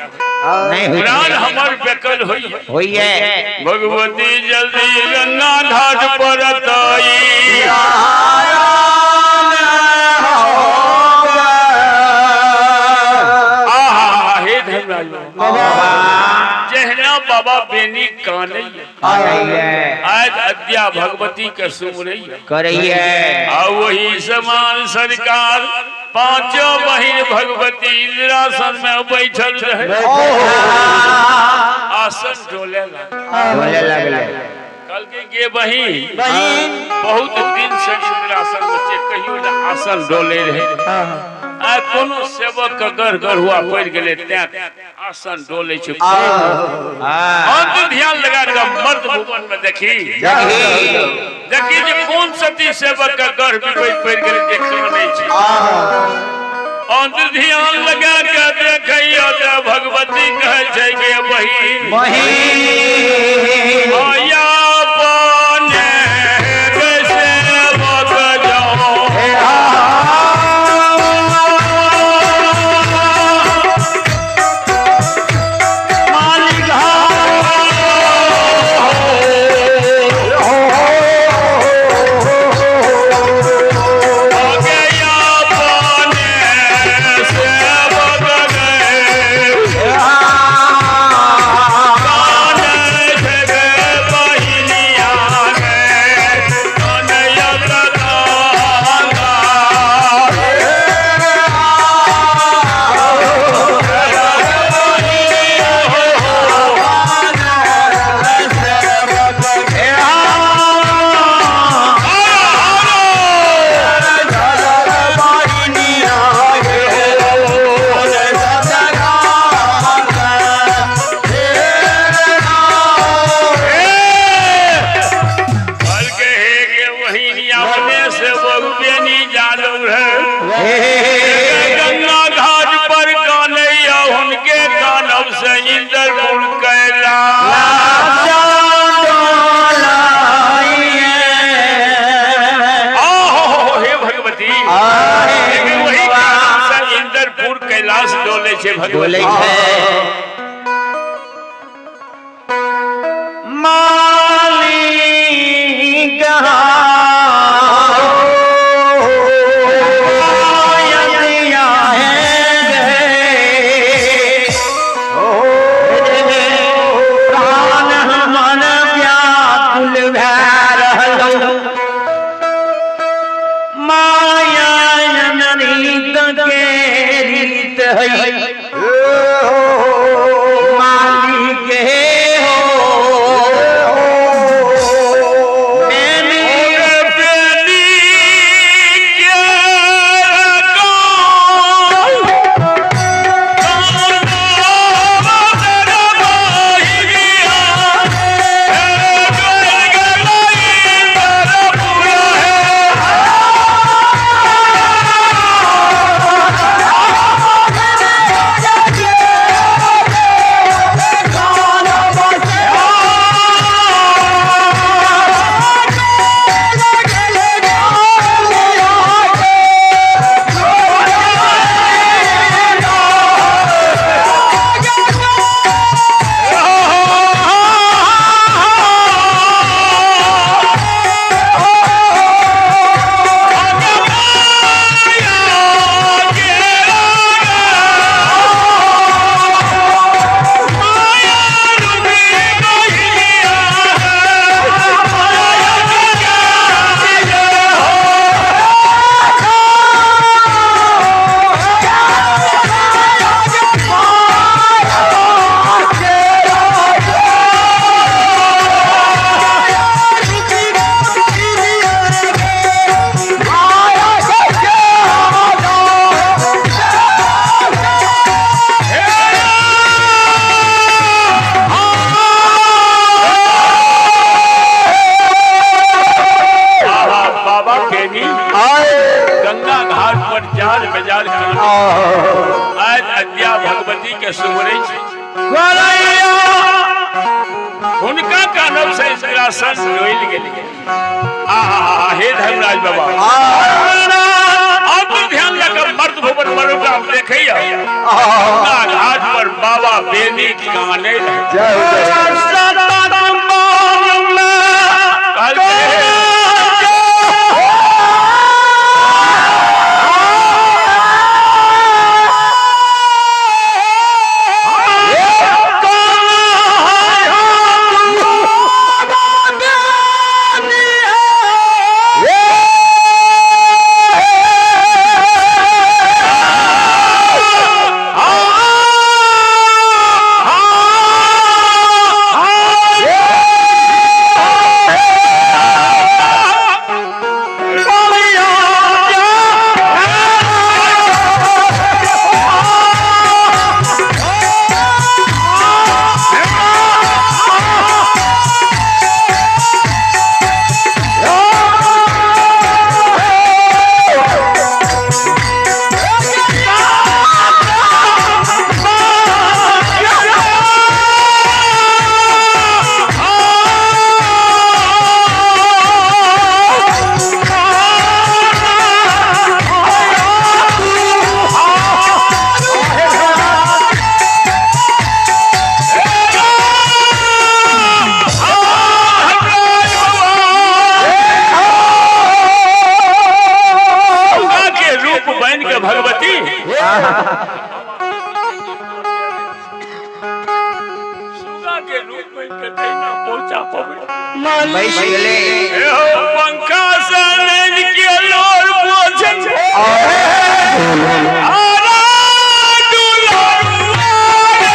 नहीं हुई प्राण हमर बेकल होई हुई है। भगवती जल्दी गंगा घाट पर अतई आहा हे धर्मराज जहना बाबा बेनी काने आज अद्या भगवती के सुमरई करई है। आ वही समान सरकार पांचों बहिन भगवती इंद्रासन में बैठल रहे। आ आसन डोले लागल। बोले लगले। कहलकै गे बहिन, बहिन बहुत दिन से इंद्रासन में छै, कहियो ने आसन डोले रहे। आ कोनो सेवक के गढ़ गढ़ हुआ पड़ि गेलै तैं आसन डोले छै। अंत ध्यान लगा के मर्द भुवन में देखी देखी जे कोन सती सेवक के गढ़ विपरीत पड़ि गेलै जे कानै छै। अंत ध्यान लगा के देखैया तऽ भगवती कहै छै गे बहिन, बहिन माया बने सेवक जाओ। मालिक गया बने सेवक गए। कानै छै गे बहिनिया गे, कनैया दादा। कहलकै हे गे बहिनिया, अपने से बहु जादव रहे गंगा घाट पर कानैया, हुनके कानब से इंद्रपुर कैला। आहो हे भगवती, लेकिन वही कानब से इंद्रपुर कैलाश डोले छै बोले भगवती। छै मालिक प्राण मन व्याकुल भए रहल, माया रीत के रीत है मालिक हे हो। मैंने बेनी के कान, बाबा बेनी गंगा घाट पर जार बाजार आज अद्या भगवती के सुमरै छै। हुनका कानब से इंद्रासन डोलि गेलै। आहा हे धर्मराज बाबा, अब ध्यान लगा मर्द भुवन मरुका देखैया गंगा घाट पर बाबा बेनी काने रहे। जय हो जय कहलकै हो। चुपचाप अबै। बैस गेलै। एहो पंखा से नैन के लोर पोछै आरा दुलरुआ रे।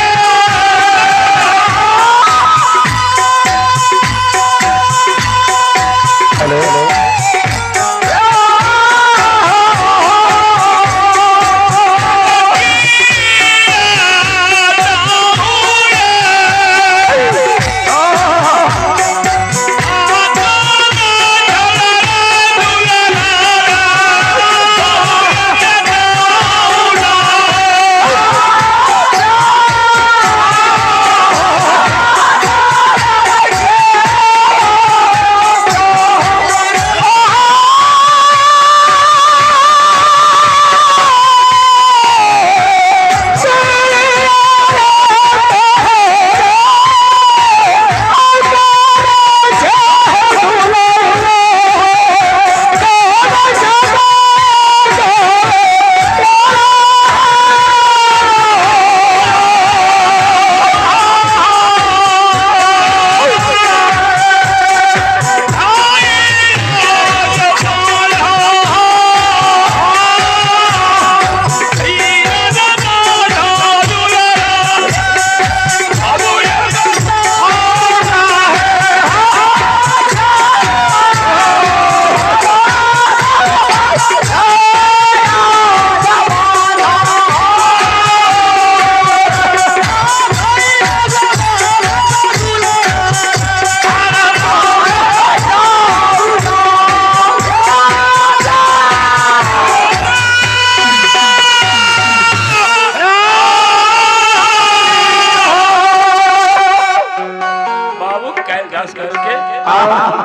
बाबू कालिदास करके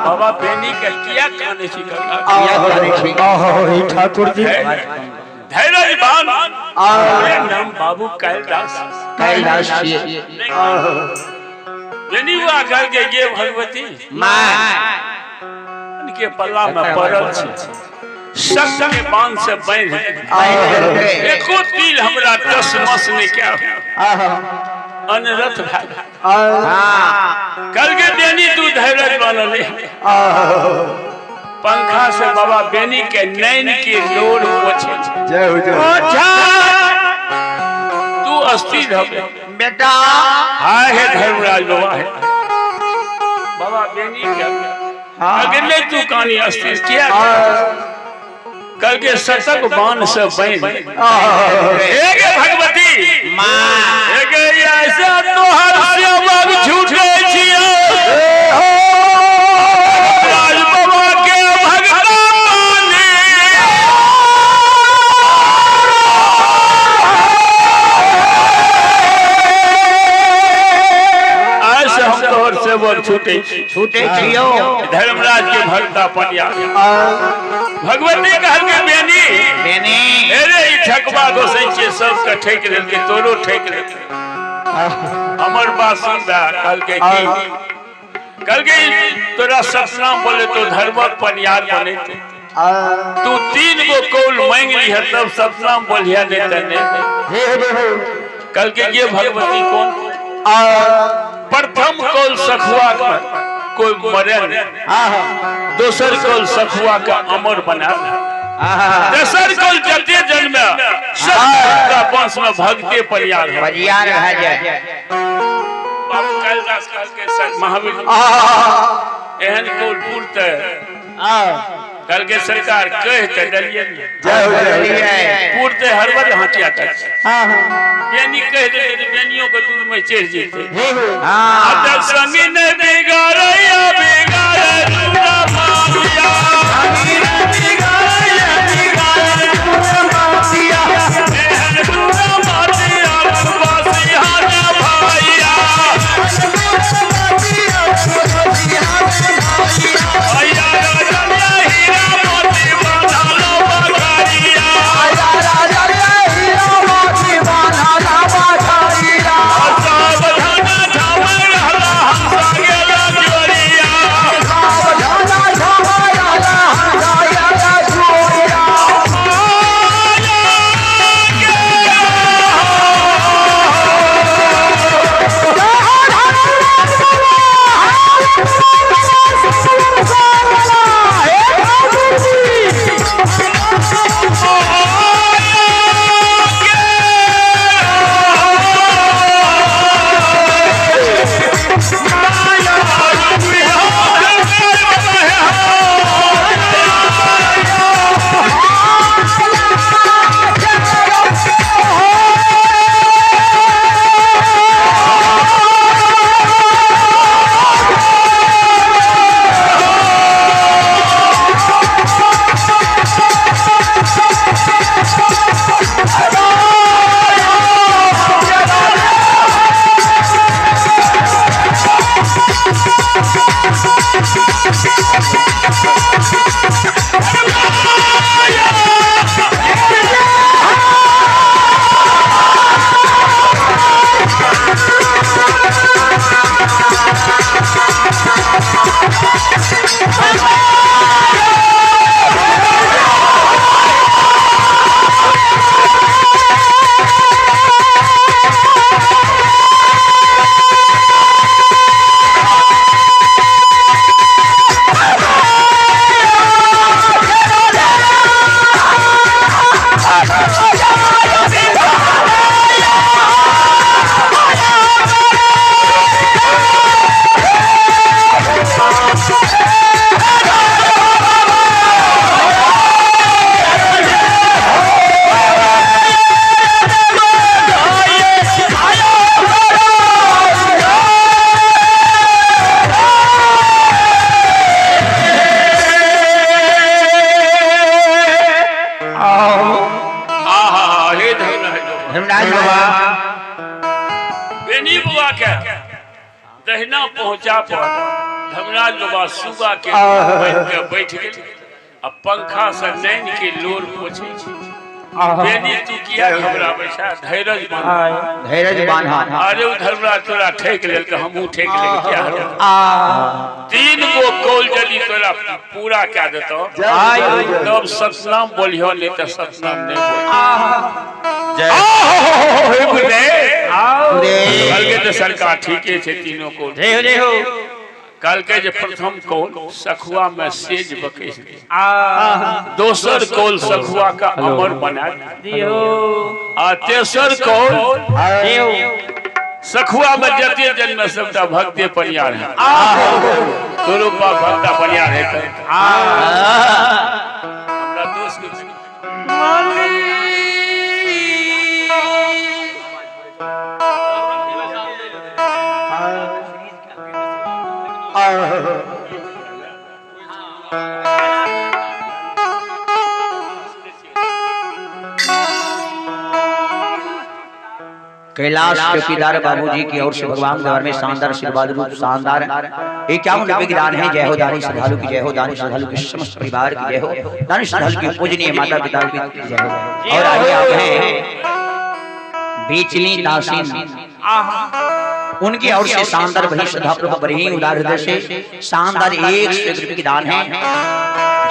बाबा बेनी के किया काने छी किया कानै छी? आहो ठाकुर जी। धैर्य बान नाम बाबू कालिदास। कैलाश छियै। बेनी हुआ करके ये भगवती माँ उनके पल्ला में पड़ल छी, शक के बांध से बांध एको तिल हमरा टस मस नहीं क्या अनरथ भए। हाँ कल के बेनी तू धैर्य बनल पंखा से बाबा बेनी के नैन के लोर पोछे। जय हो जय हो। तू अस्थिर हबे बेटा। हाय हे धर्मराज बाबा है बाबा बेनी के अगले तू कहानी अस्थिर किया कल के शतक बाण से बन एक भगवती माँ एक ऐसा तोहर सेवक झूठे छियो राज बाबा के भगता माने। ऐसे हम तोहर सेवक छूटे छूटे छियो। धर्मराज के भगता पनिया भगवती कहल के बेनी बेनी अरे ई ठकबा गोसै छियै सबके ठकि लेलकै तोरो ठकि लेलकै। हमर बात सुन बा कहल के की कहल के तोरा सतनाम बोले तो धर्मक पनियार बनेते तू 3 गो कौल मांग लिह तब सतनाम बोलिया नहीं त नहीं। कहल के ये भगवती कौन प्रथम कौल सखुआ का कोई मरे नहीं, दोसर कौल सखुआ का अमर बना, तेसर कौल जते जन्मे सब का वंश में भक्ति परियार हो परियार भए जाए। बाबू कालिदास कहल के महावीर एहन कौल पुरते कहल के सरकार कह के डलिए जय हो जय हो। पुरते हरबल हाथिया तक बेनी कह दे बेनियों के दूध में चढ़ जेते। हाँ संगी ने बिगाड़ैया बिगाड़े दूरा मातिया एहन दूरा मातिया बसिया भाइया भैया राजा हीरा मोती बांधलो बगारिया सावधान धाम रहला हम संगे जोड़िया। बाबा के दहिना पहुंचा पर धर्मराज बाबा सुगा के बैठ के बैठ गेल आ पंखा से नैन के लोर पोछै छै। बेनी तू किया घबराबै छै, धैर्य बांध, धैर्य बांधा। अरे ओ धर्मराज तोरा ठेक लेल के हमहूँ ठेक लेल क्या 3 गो कौल जली तोरा पूरा कए देतौ तब सतनाम बोलिहो, नहीं तो सतनाम नहीं बोल। कहलकै तऽ सरकार ठीके छै तीनों कौल। जय हो जय हो। कहलकै जे प्रथम कौल सखुआ में सेज बकैस दे, दोसर कौल सखुआ का अमर बना दियो, आ तेसर कौल सखुआ में जते जन्म सबटा भक्ते परियार है। तोरो बाप भक्ता परियार है। हमरा दोस्त के कैलाश चौकीदार बाबूजी की ओर से भगवान द्वार में शानदार आशीर्वाद रूप शानदार 51 रुपए की दान है। जय हो दानी श्रद्धालु की जय हो, दानी श्रद्धालु के समस्त परिवार की जय हो, दानी श्रद्धालु की पूजनीय माता पिता की जय हो। और आगे आप हैं बीचली दासीन, उनकी ओर से शानदार बही श्रद्धापूर्वक बड़ी उदार हृदय से शानदार 100 रुपए की दान है।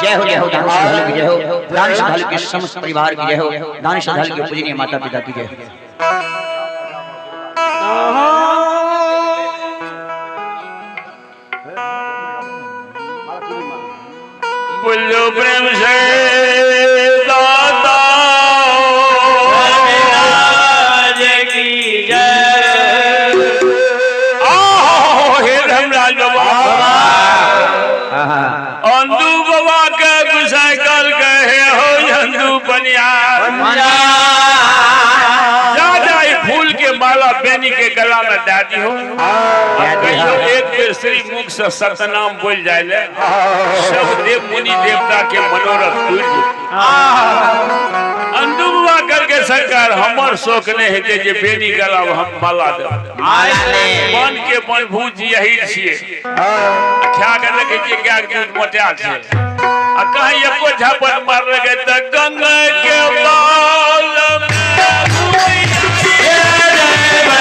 जय हो जय हो दानी श्रद्धालु की जय हो, दानी श्रद्धालु के समस्त परिवार की जय हो, दानी श्रद्धालु की पूजनीय माता पिता की जय हो। बोलो प्रेम से दाता की जय। आहो हे धर्मराज बाबा, अंदू बाबा के गुसाई कल कहे हो अंदू बनियार जा जाए फूल के माला बेनी के गला में दादी हो। एक बेर श्री मुख से सतनाम बोल जाए ले सब देव मुनि देवता के मनोरथ पूर अंदू बाबा करके सरकार हमर शौक नहीं हेतै जे बेनी गला में हम माला देब। मन के मनभूज यही छियै, खा के देखै छियै गाय के दूध मोटा छै आ कहीं एको झापट मारलकै तऽ गंगा के बाल में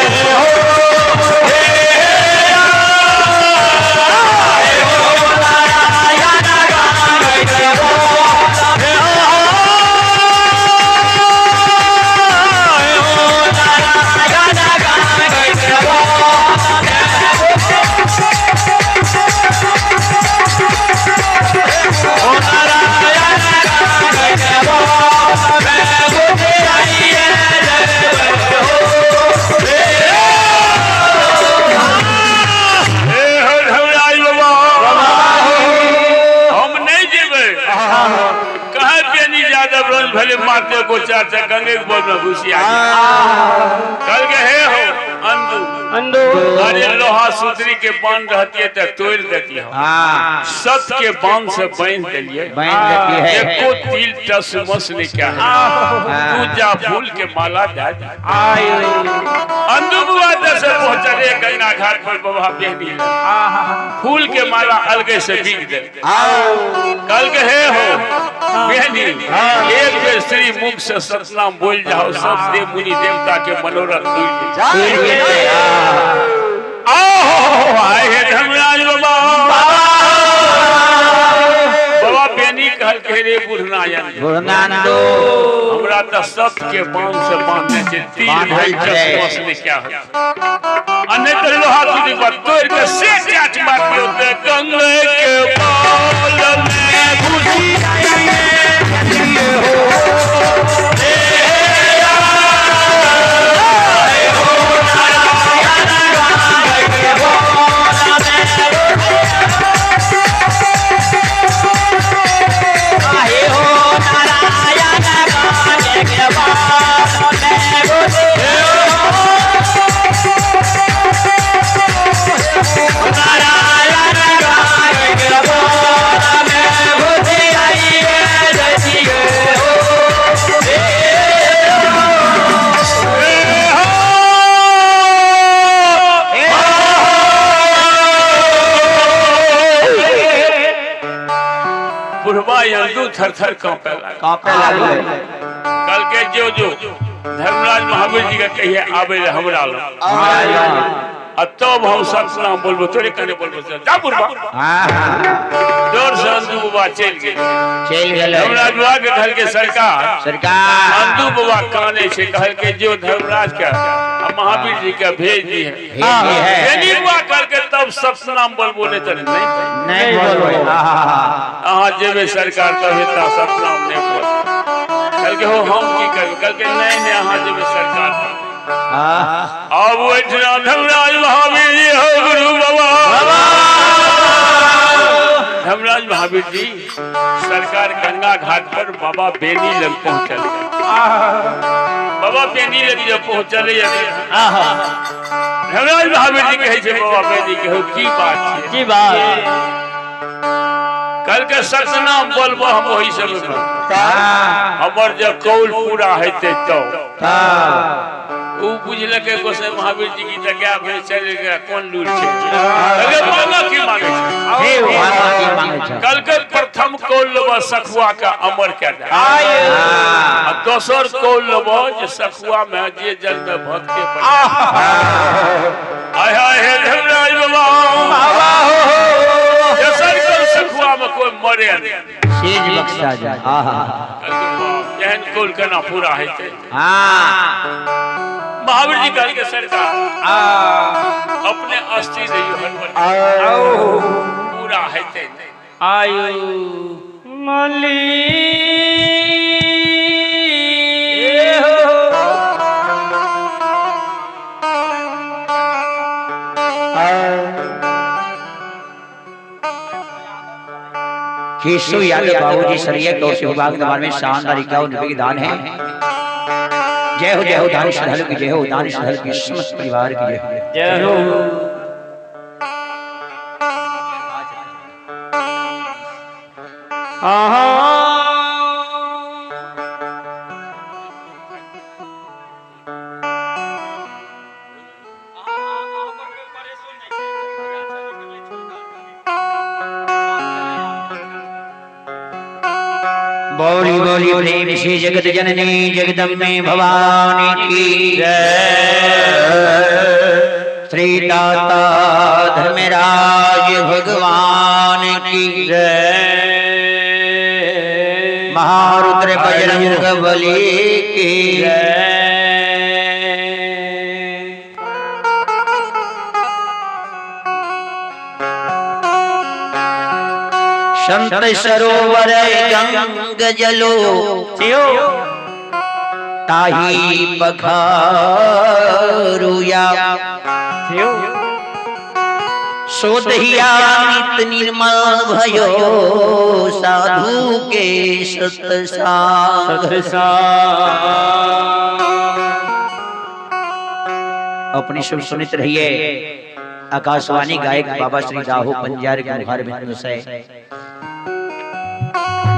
भले मारते को चार से गंगे के बोल में घुसी आ कल के हे हो अंदू अंदू अरे लोहा सूत्री के बांध रहती है तो तोड़ देती है। सत के बांध से बांध देलिए बांध देती है, एको तिल टस मस ने क्या है तू जा फूल के माला जा अंदू बुआ से पहुंचले गंगा घाट पर बाबा बेनी फूल के माला अलगे से बीग दे। कल के हे हो बेनी एक बेर श्री मुख से सतनाम बोल जाओ सब देव मुनि देवता के मनोरथ पूर जाए। आओ आए हे धर्मराज बाबा, बाबा बेनी कहल के रे बुढ़नायन हमरा त सत के बांध से बांधने छै तीन भाई चश्मस ने क्या हो आ नहीं तो लोहा तुझे पर तोड़ के से चाट मार दियो ते गंगे के बाल में घुसी हो। नारायण गाय थर-थर कांपे लागल। कांपे लागल। कल के जो जो धर्मराज महावीर जी के कहिए आबे ले हमरा लग। आ तब हम सतनाम बोलबो, तोरे कने बोलबो, जा बुढ़बा। डर से अंधू बाबा चलि गेल। चलि गेलै। धर्मराज बाबा के कहलकै सरकार, सरकार अंधू बाबा काने छै, कहलकै जो धर्मराज के आ महावीर जी के भेज दिहे। भेज दिहे। बाबा कहलकै तब सतनाम बोलबो, नहीं तऽ नहीं नहीं बोलबो। अहाँ जेबै सरकार तब हेता सतनाम नहीं बोल। कहलकै हो हम की करबै? कहलकै नहीं नहीं अहाँ जेबै सरकार। अब ओहिठिना धर्मराज महावीर जी हो गुरु बाबा। धर्मराज महावीर जी सरकार गंगा घाट पर बाबा बेनी लग पहुंचल। बाबा बेनी लग जब पहुंचल धर्मराज महावीर जी कहै छै बाबा बेनी के हो की बात छै? की बात? कल के सतनाम बोलबो हम ओहि समय में। हमर जब कौल पूरा हेतै तो उ बुझलकै गोसाई महावीर जी की तऽ गाय भैंस चलि गेल, कोन लूर छै? मांगा की मांगे छै? कल के प्रथम कौल लेबो सखुआ के अमर के दे, आ दोसर कौल लेबो जे सखुआ में जे जल में भक्त के पड़े। आय हाय हे धर्मराज बाबा, दोसर कौल सखुआ में कोई मरे नहीं, सेज बख्शा जा। एहन कौल केना पूरा हेतै? महावीर जी कहलकै सरकार अपने अस्थि रहियो पूरा हेतै। आयु मली केशव यादव बाबूजी सरिया गौर से विभाग दरबार में शानदार 51 रुपए की दान है। जय हो जय हो दान श्रद्धालु की जय हो, दान श्रद्धालु की समस्त परिवार की जय हो। जय हो। बोली बोली प्रेम से जगत जननी जगदम्बे भवानी की जय। श्री दाता धर्मराज भगवान की जय। महारुद्र बजरंग बली की जय। संत सरोवर गंग जलो ताही पखारुया, सोदहिया नित निर्मल भयो साधु के सत्संग। अपनी सब सुनित रहिए आकाशवाणी गायक बाबा श्री राहु पंजार के मुखारबिंद से,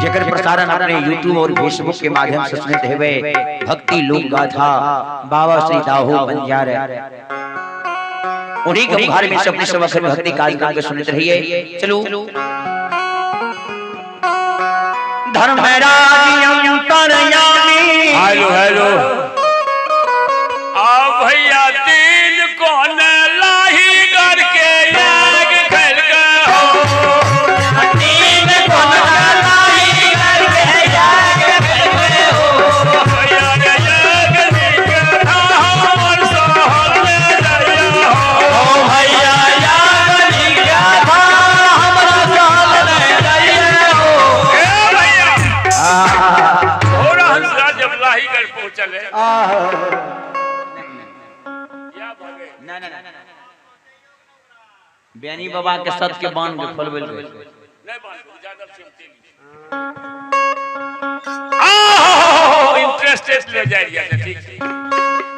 जेकर प्रसारण अपने YouTube और Facebook के माध्यम से सुनते हुए भक्ति लोक गाथा बाबा श्री दाहो बंजार उन्हीं के मुखार में अपने सब अखंड भक्ति कार्यक्रम के सुनते रहिए। चलो धर्मराज अंतर्यामी। हेलो हेलो आ भैया तीन कौन लाही कर के याग खेल के हो, तीन कौन लाही कर के याग खेल के हो, भैया रे याग निकथा हमर सहल में जाइया हो, भैया याग निकथा हमर सहल में जाइया हो। ए भैया घोड़ा हंसराज जब लाही कर पहुंचल है ना ना ना बेनी बाबा के सत के बांध के खोलबे नहीं बांध ज्यादा चिमटे आहो इंटरेस्टेड ले जा रिया है। ठीक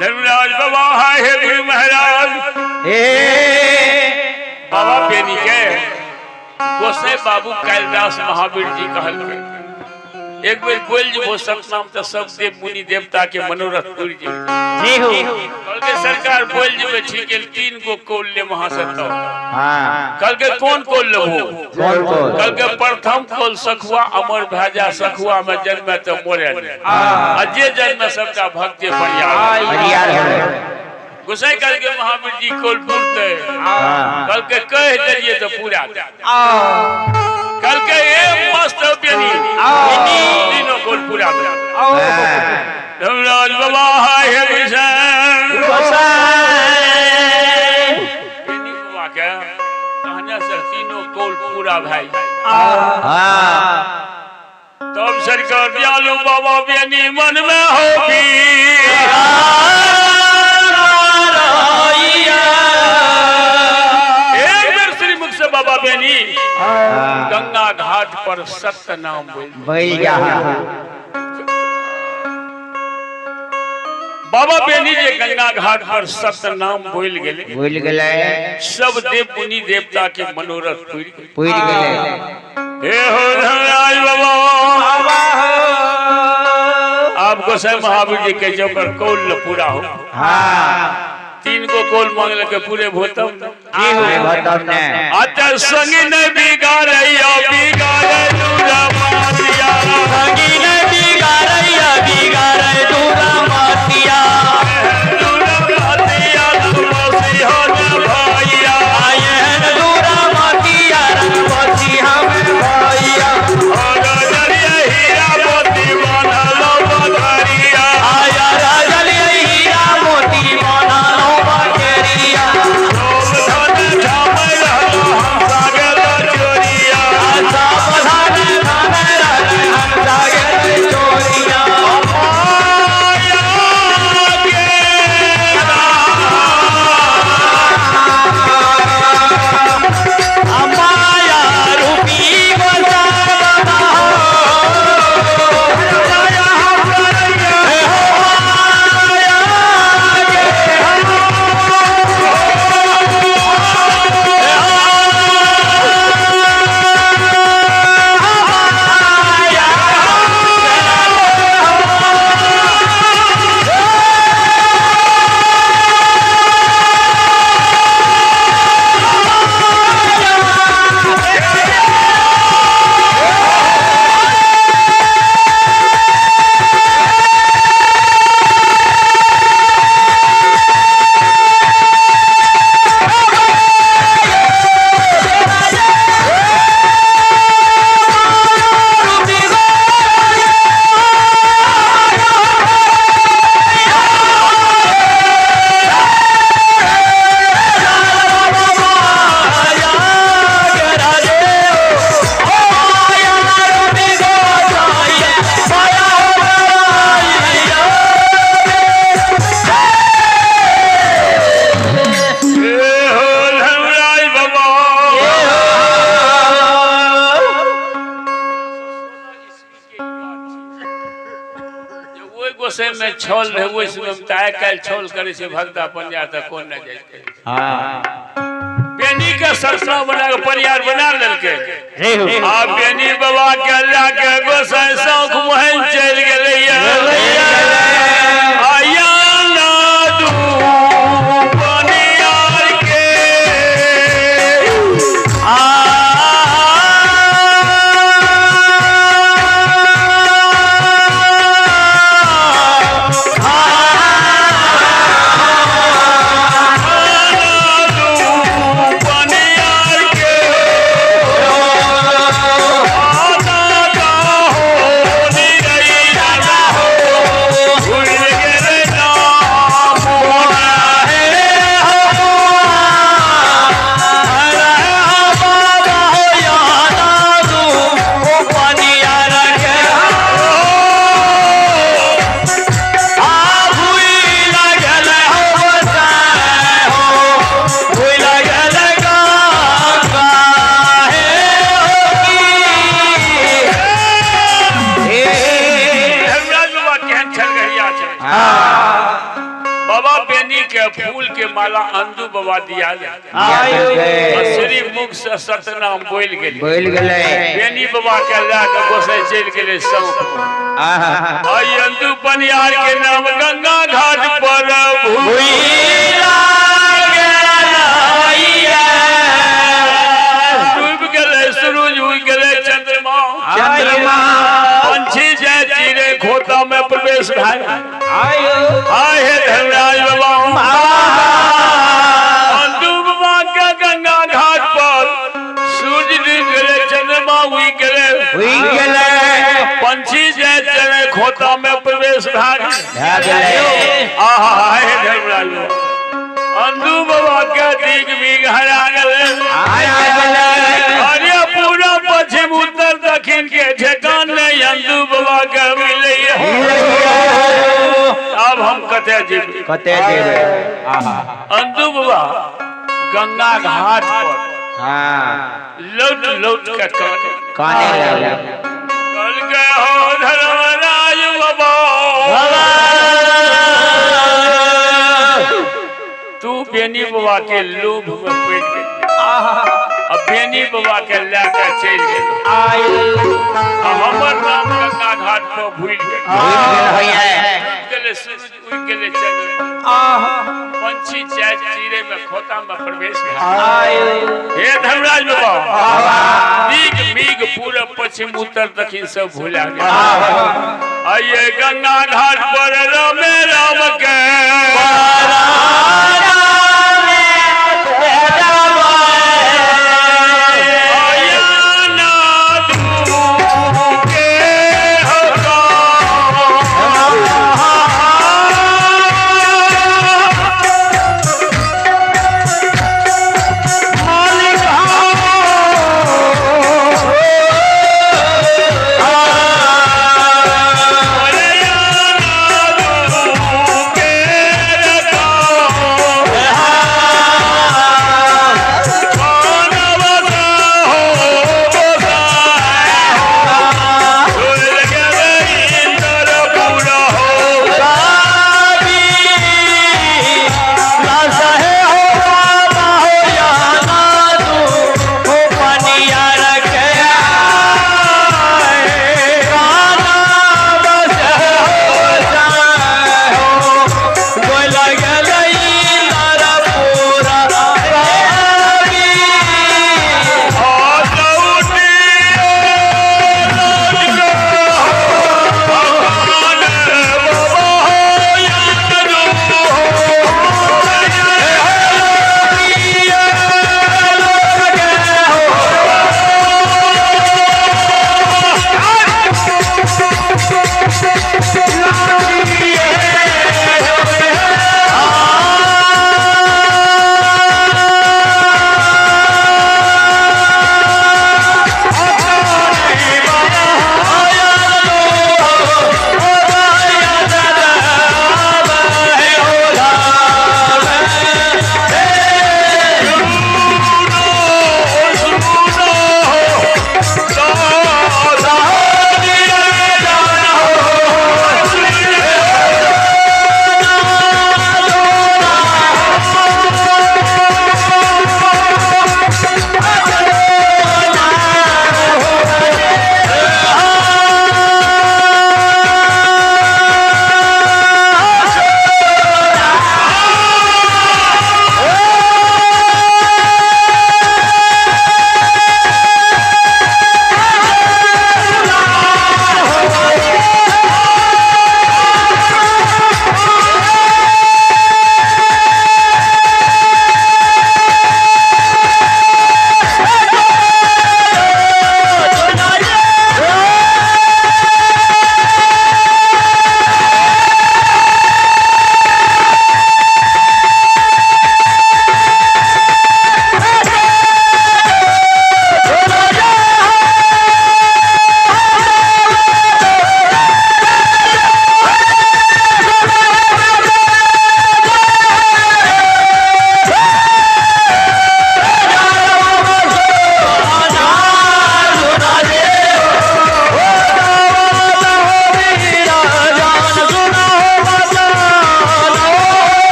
धर्मराज बाबा हाय हे महाराज हे बाबा बेनी के गोसाई बाबू कैलदास महावीर जी कहल के एक बेर बोल जेबो सतनाम तऽ सब देव मुनि देवता के मनोरथ पूरि जेबो। जी हो। कहलकै सरकार बोल जेबै ठीक है, 3 गो कौल ले वहां से तब। हाँ। कहलकै कोन कौल लेबो? कौन कौल? कहलकै प्रथम कौल सखुआ अमर भैजा, सखुआ में जन्मे तऽ मरे नहि, आ जे जन्मे सबटा भक्ते परियार परियार होवे। गोसाई कहलकै महावीर जी कौल पुरतै। हाँ। कहलकै कहि देलियै तऽ पूरा दे। कहलकै ए मस्त बेनी तीनों कौल पूरा दे। धर्मराज बाबा हाय हे कृष्ण बेनी बाबा के कहने से तीनों कौल पूरा भाई। हाँ। तब सरकार दयालु बाबा बेनी मन में हो भी एक बेर श्रीमुख से बाबा बेनी गंगा घाट पर सत्य नाम बोल बैल जा। बाबा बेनी जे गंगा घाट पर सत्य नाम बोल गेले, बोल गेलै, सब देव मुनि देवता के मनोरथ पूरि गेल, पूरि गेलै। हे हो धर्मराज बाबा आप गोसाई महावीर जी के ओकर कौल ल पूरा हो। हाँ। 3 गो कौल मांगल के पूरे भोतम पूरे भोतम ने। अत संग न बिगाड़ैया बिगाड़ै दूरा मातिया, संगी न बिगाड़ैया बिगाड़ै दूरा मातिया, दूरा मातिया तुलसी हो न भैया, आयन दूरा मातिया रंगोसी हम भैया, और जलिया हीरा मोती बनल बकरिया, आया राजलिया हीरा मोती बनल बकरिया, सब धन ठामै रहल हम सागर चोरिया, सब धन धन रहल हम सागर चोरिया, माया के माया रूपी गोसाई बाबा हो, माया माया के हे हो धर्मराज बाबा ओहि गोसाई में छल रहे, ओहि समय में तऽ आइ काल्हि छल करै छै भगता पंजा तऽ कोन नहि जाइ छै। हाँ। बेनी के सरसा बना के परियार बना लेलकै। आ बेनी बाबा के लए के गोसाई शौख मोहन चलि गेलैया। आया ना दू बनियार के बनियार के आना हो निरैया हो। फूल के माला अंदू बाबा दिया श्री मुख से सतनाम बोल गेल। बोल गेलै। बेनी बाबा के लए के गोसाई चलि गेलै सौंप। आहा। आई अंदू पनियार के नाम गंगा घाट पर डूब गेलै, सूरज उगि गेलै, चंद्रमा चंद्रमा। पंछी जाय चिड़ै खोता में प्रवेश भए। आय हे धर्मराज बाबा, अंदू बाबा के गंगा घाट पर सूरज डूबि गेलै, चंद्रमा उगि गेलै, उगि गेलै। पंछी जाय चिड़ै खोता में प्रवेश भए भए गेलै। आहा हे धर्मराज बाबा, अंदू बाबा के दिग बिग हरा गेलै। हरा गेलै। अरे पूरा पश्चिम उत्तर दक्षिण के ठेकान नहीं अंदू बाबा के मिले। अब हम कते जेबै? कते जेबै? आहा। अंदू बाबा गंगा घाट पर हाँ लौट लौट के काने काने लागल। कहलकै हो धर्मराज बाबा, तू बेनी बाबा के लोभ में पड़ि गेल, आ बेनी बाबा के लए के चलि गेल, आ हमर नाम गंगा घाट पर भूलि गेल। भूलि गेल होइए। डूबि गेलै सूरज, उगि गेलै चंद्रमा, पंछी चाय चिड़ै में खोता में प्रवेश भेल। हे धर्मराज बाबा, दिग मिग पूरब पश्चिम उत्तर दक्षिण सब भुला गेल। आइए गंगा घाट पर रामे राम के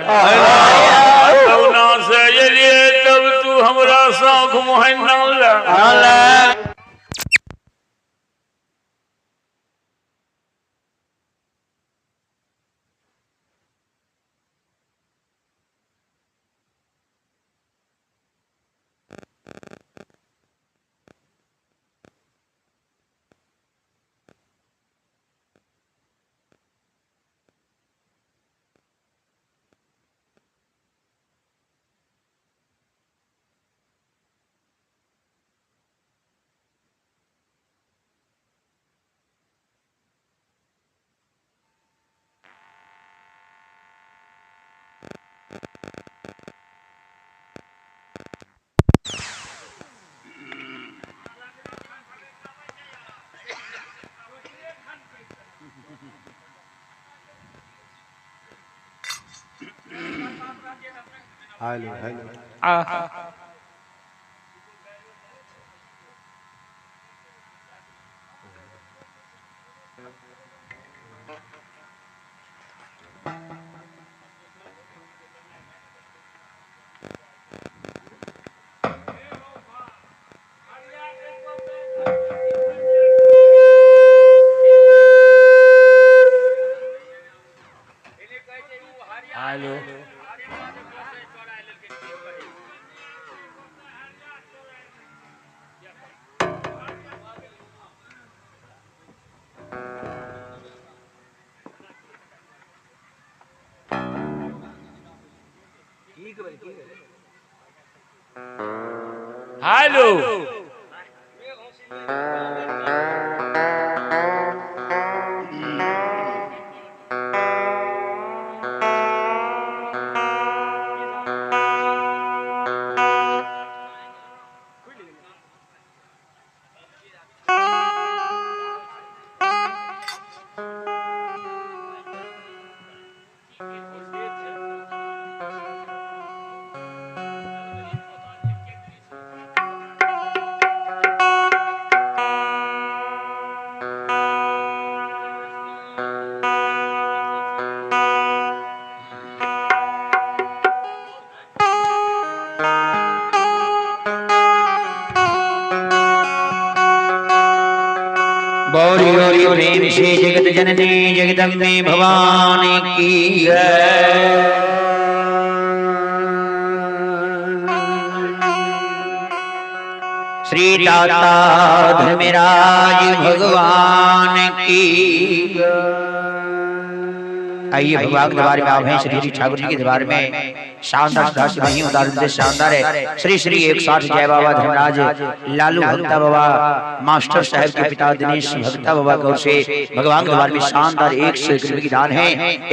कहुना से एलियै तब तू हमरा साँख Mohan नानले। Hello hello. Hello. Hello. Gauri Gauri प्रेम से जगत जननी जगदम्बे भवानी की जय। श्री दाता धर्मराज भगवान की। आइए भगवान के दरबार में आप हैं, श्री श्री ठाकुर जी के दरबार में शानदार श्रद्धा से वहीं उदार शानदार है। श्री श्री 108 जय बाबा धर्मराज लालू भक्ता बाबा मास्टर साहब के पिता दिनेश भक्ता बाबा गौर से भगवान के दरबार में शानदार 101 रुपए की दान है।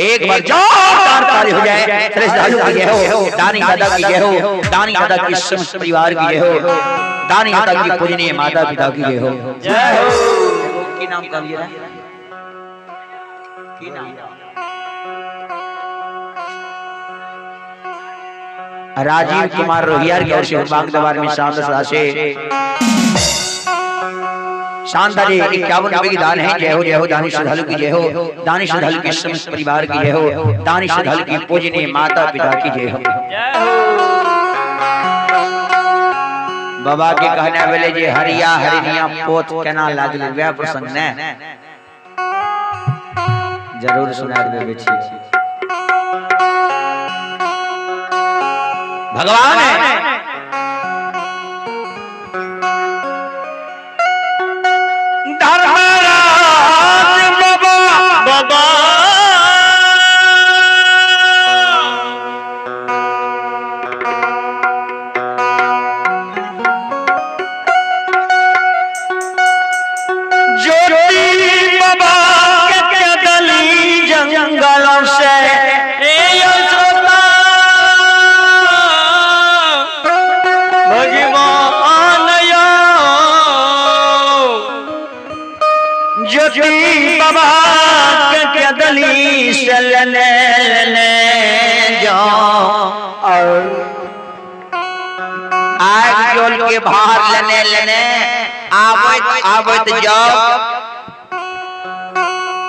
एक बार जोरदार ताली हो जाए। श्रद्धालु की जय हो, दानी दादा की जय हो, दानी दादा की समस्त परिवार की जय हो, दानी दादा की पूजनीय माता पिता की जय हो। जय हो। की नाम का लिया की नाम राजीव कुमार रोहियार की ओर से भगवान दरबार में शानदार से शानदार 51 रुपए की दान है। जय हो जय हो दानी श्रद्धालु की जय हो, दानी श्रद्धालु के समस्त परिवार की जय हो, दानी श्रद्धालु की पूजनीय माता पिता की जय हो। बाबा के कहने वाले जे हरिया हरिनिया पोत केना लागल वह प्रसंग ने जरूर सुना देबे छी। भगवान है धर्मराज बाबा बाबा ज्योति बाबा के गली जंगल से ज्योति बाबा के गली से लेने लेने जाओ और आग जोल के बाहर लेने लेने आवत आवत जाओ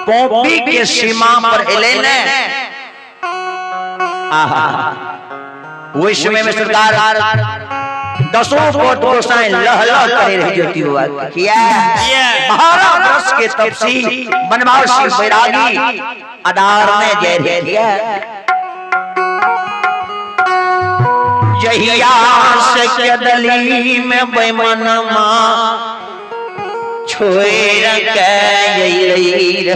पोपी के सीमा पर एले ने आहा, ओहि समय में सरकार दसों कोट गोसाई लह लह करे रहे ज्योति बाबा। किया 12 वर्ष के तपसी बनवार सिंह बैरागी अदार में जय रहे। किया जहिया से कदली में बेमनमा छोड़ के अइलै।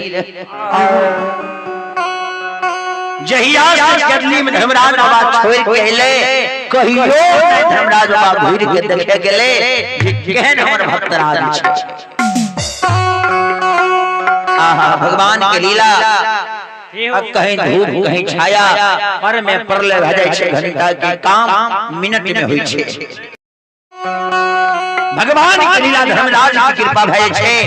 जहिया से कदली में धर्मराज बाबा छोड़ के अइलै, कहियो नहीं धर्मराज बाबा घुर के देखे गेले केहन हमर भक्तराज छै। आहा, भगवान के लीला, अब कहीं धूप कहीं छाया, पर में परले भऽ जाइ छै, घंटा के काम मिनट में होइ छै। भगवान के लीला, धर्मराज की कृपा भए छै।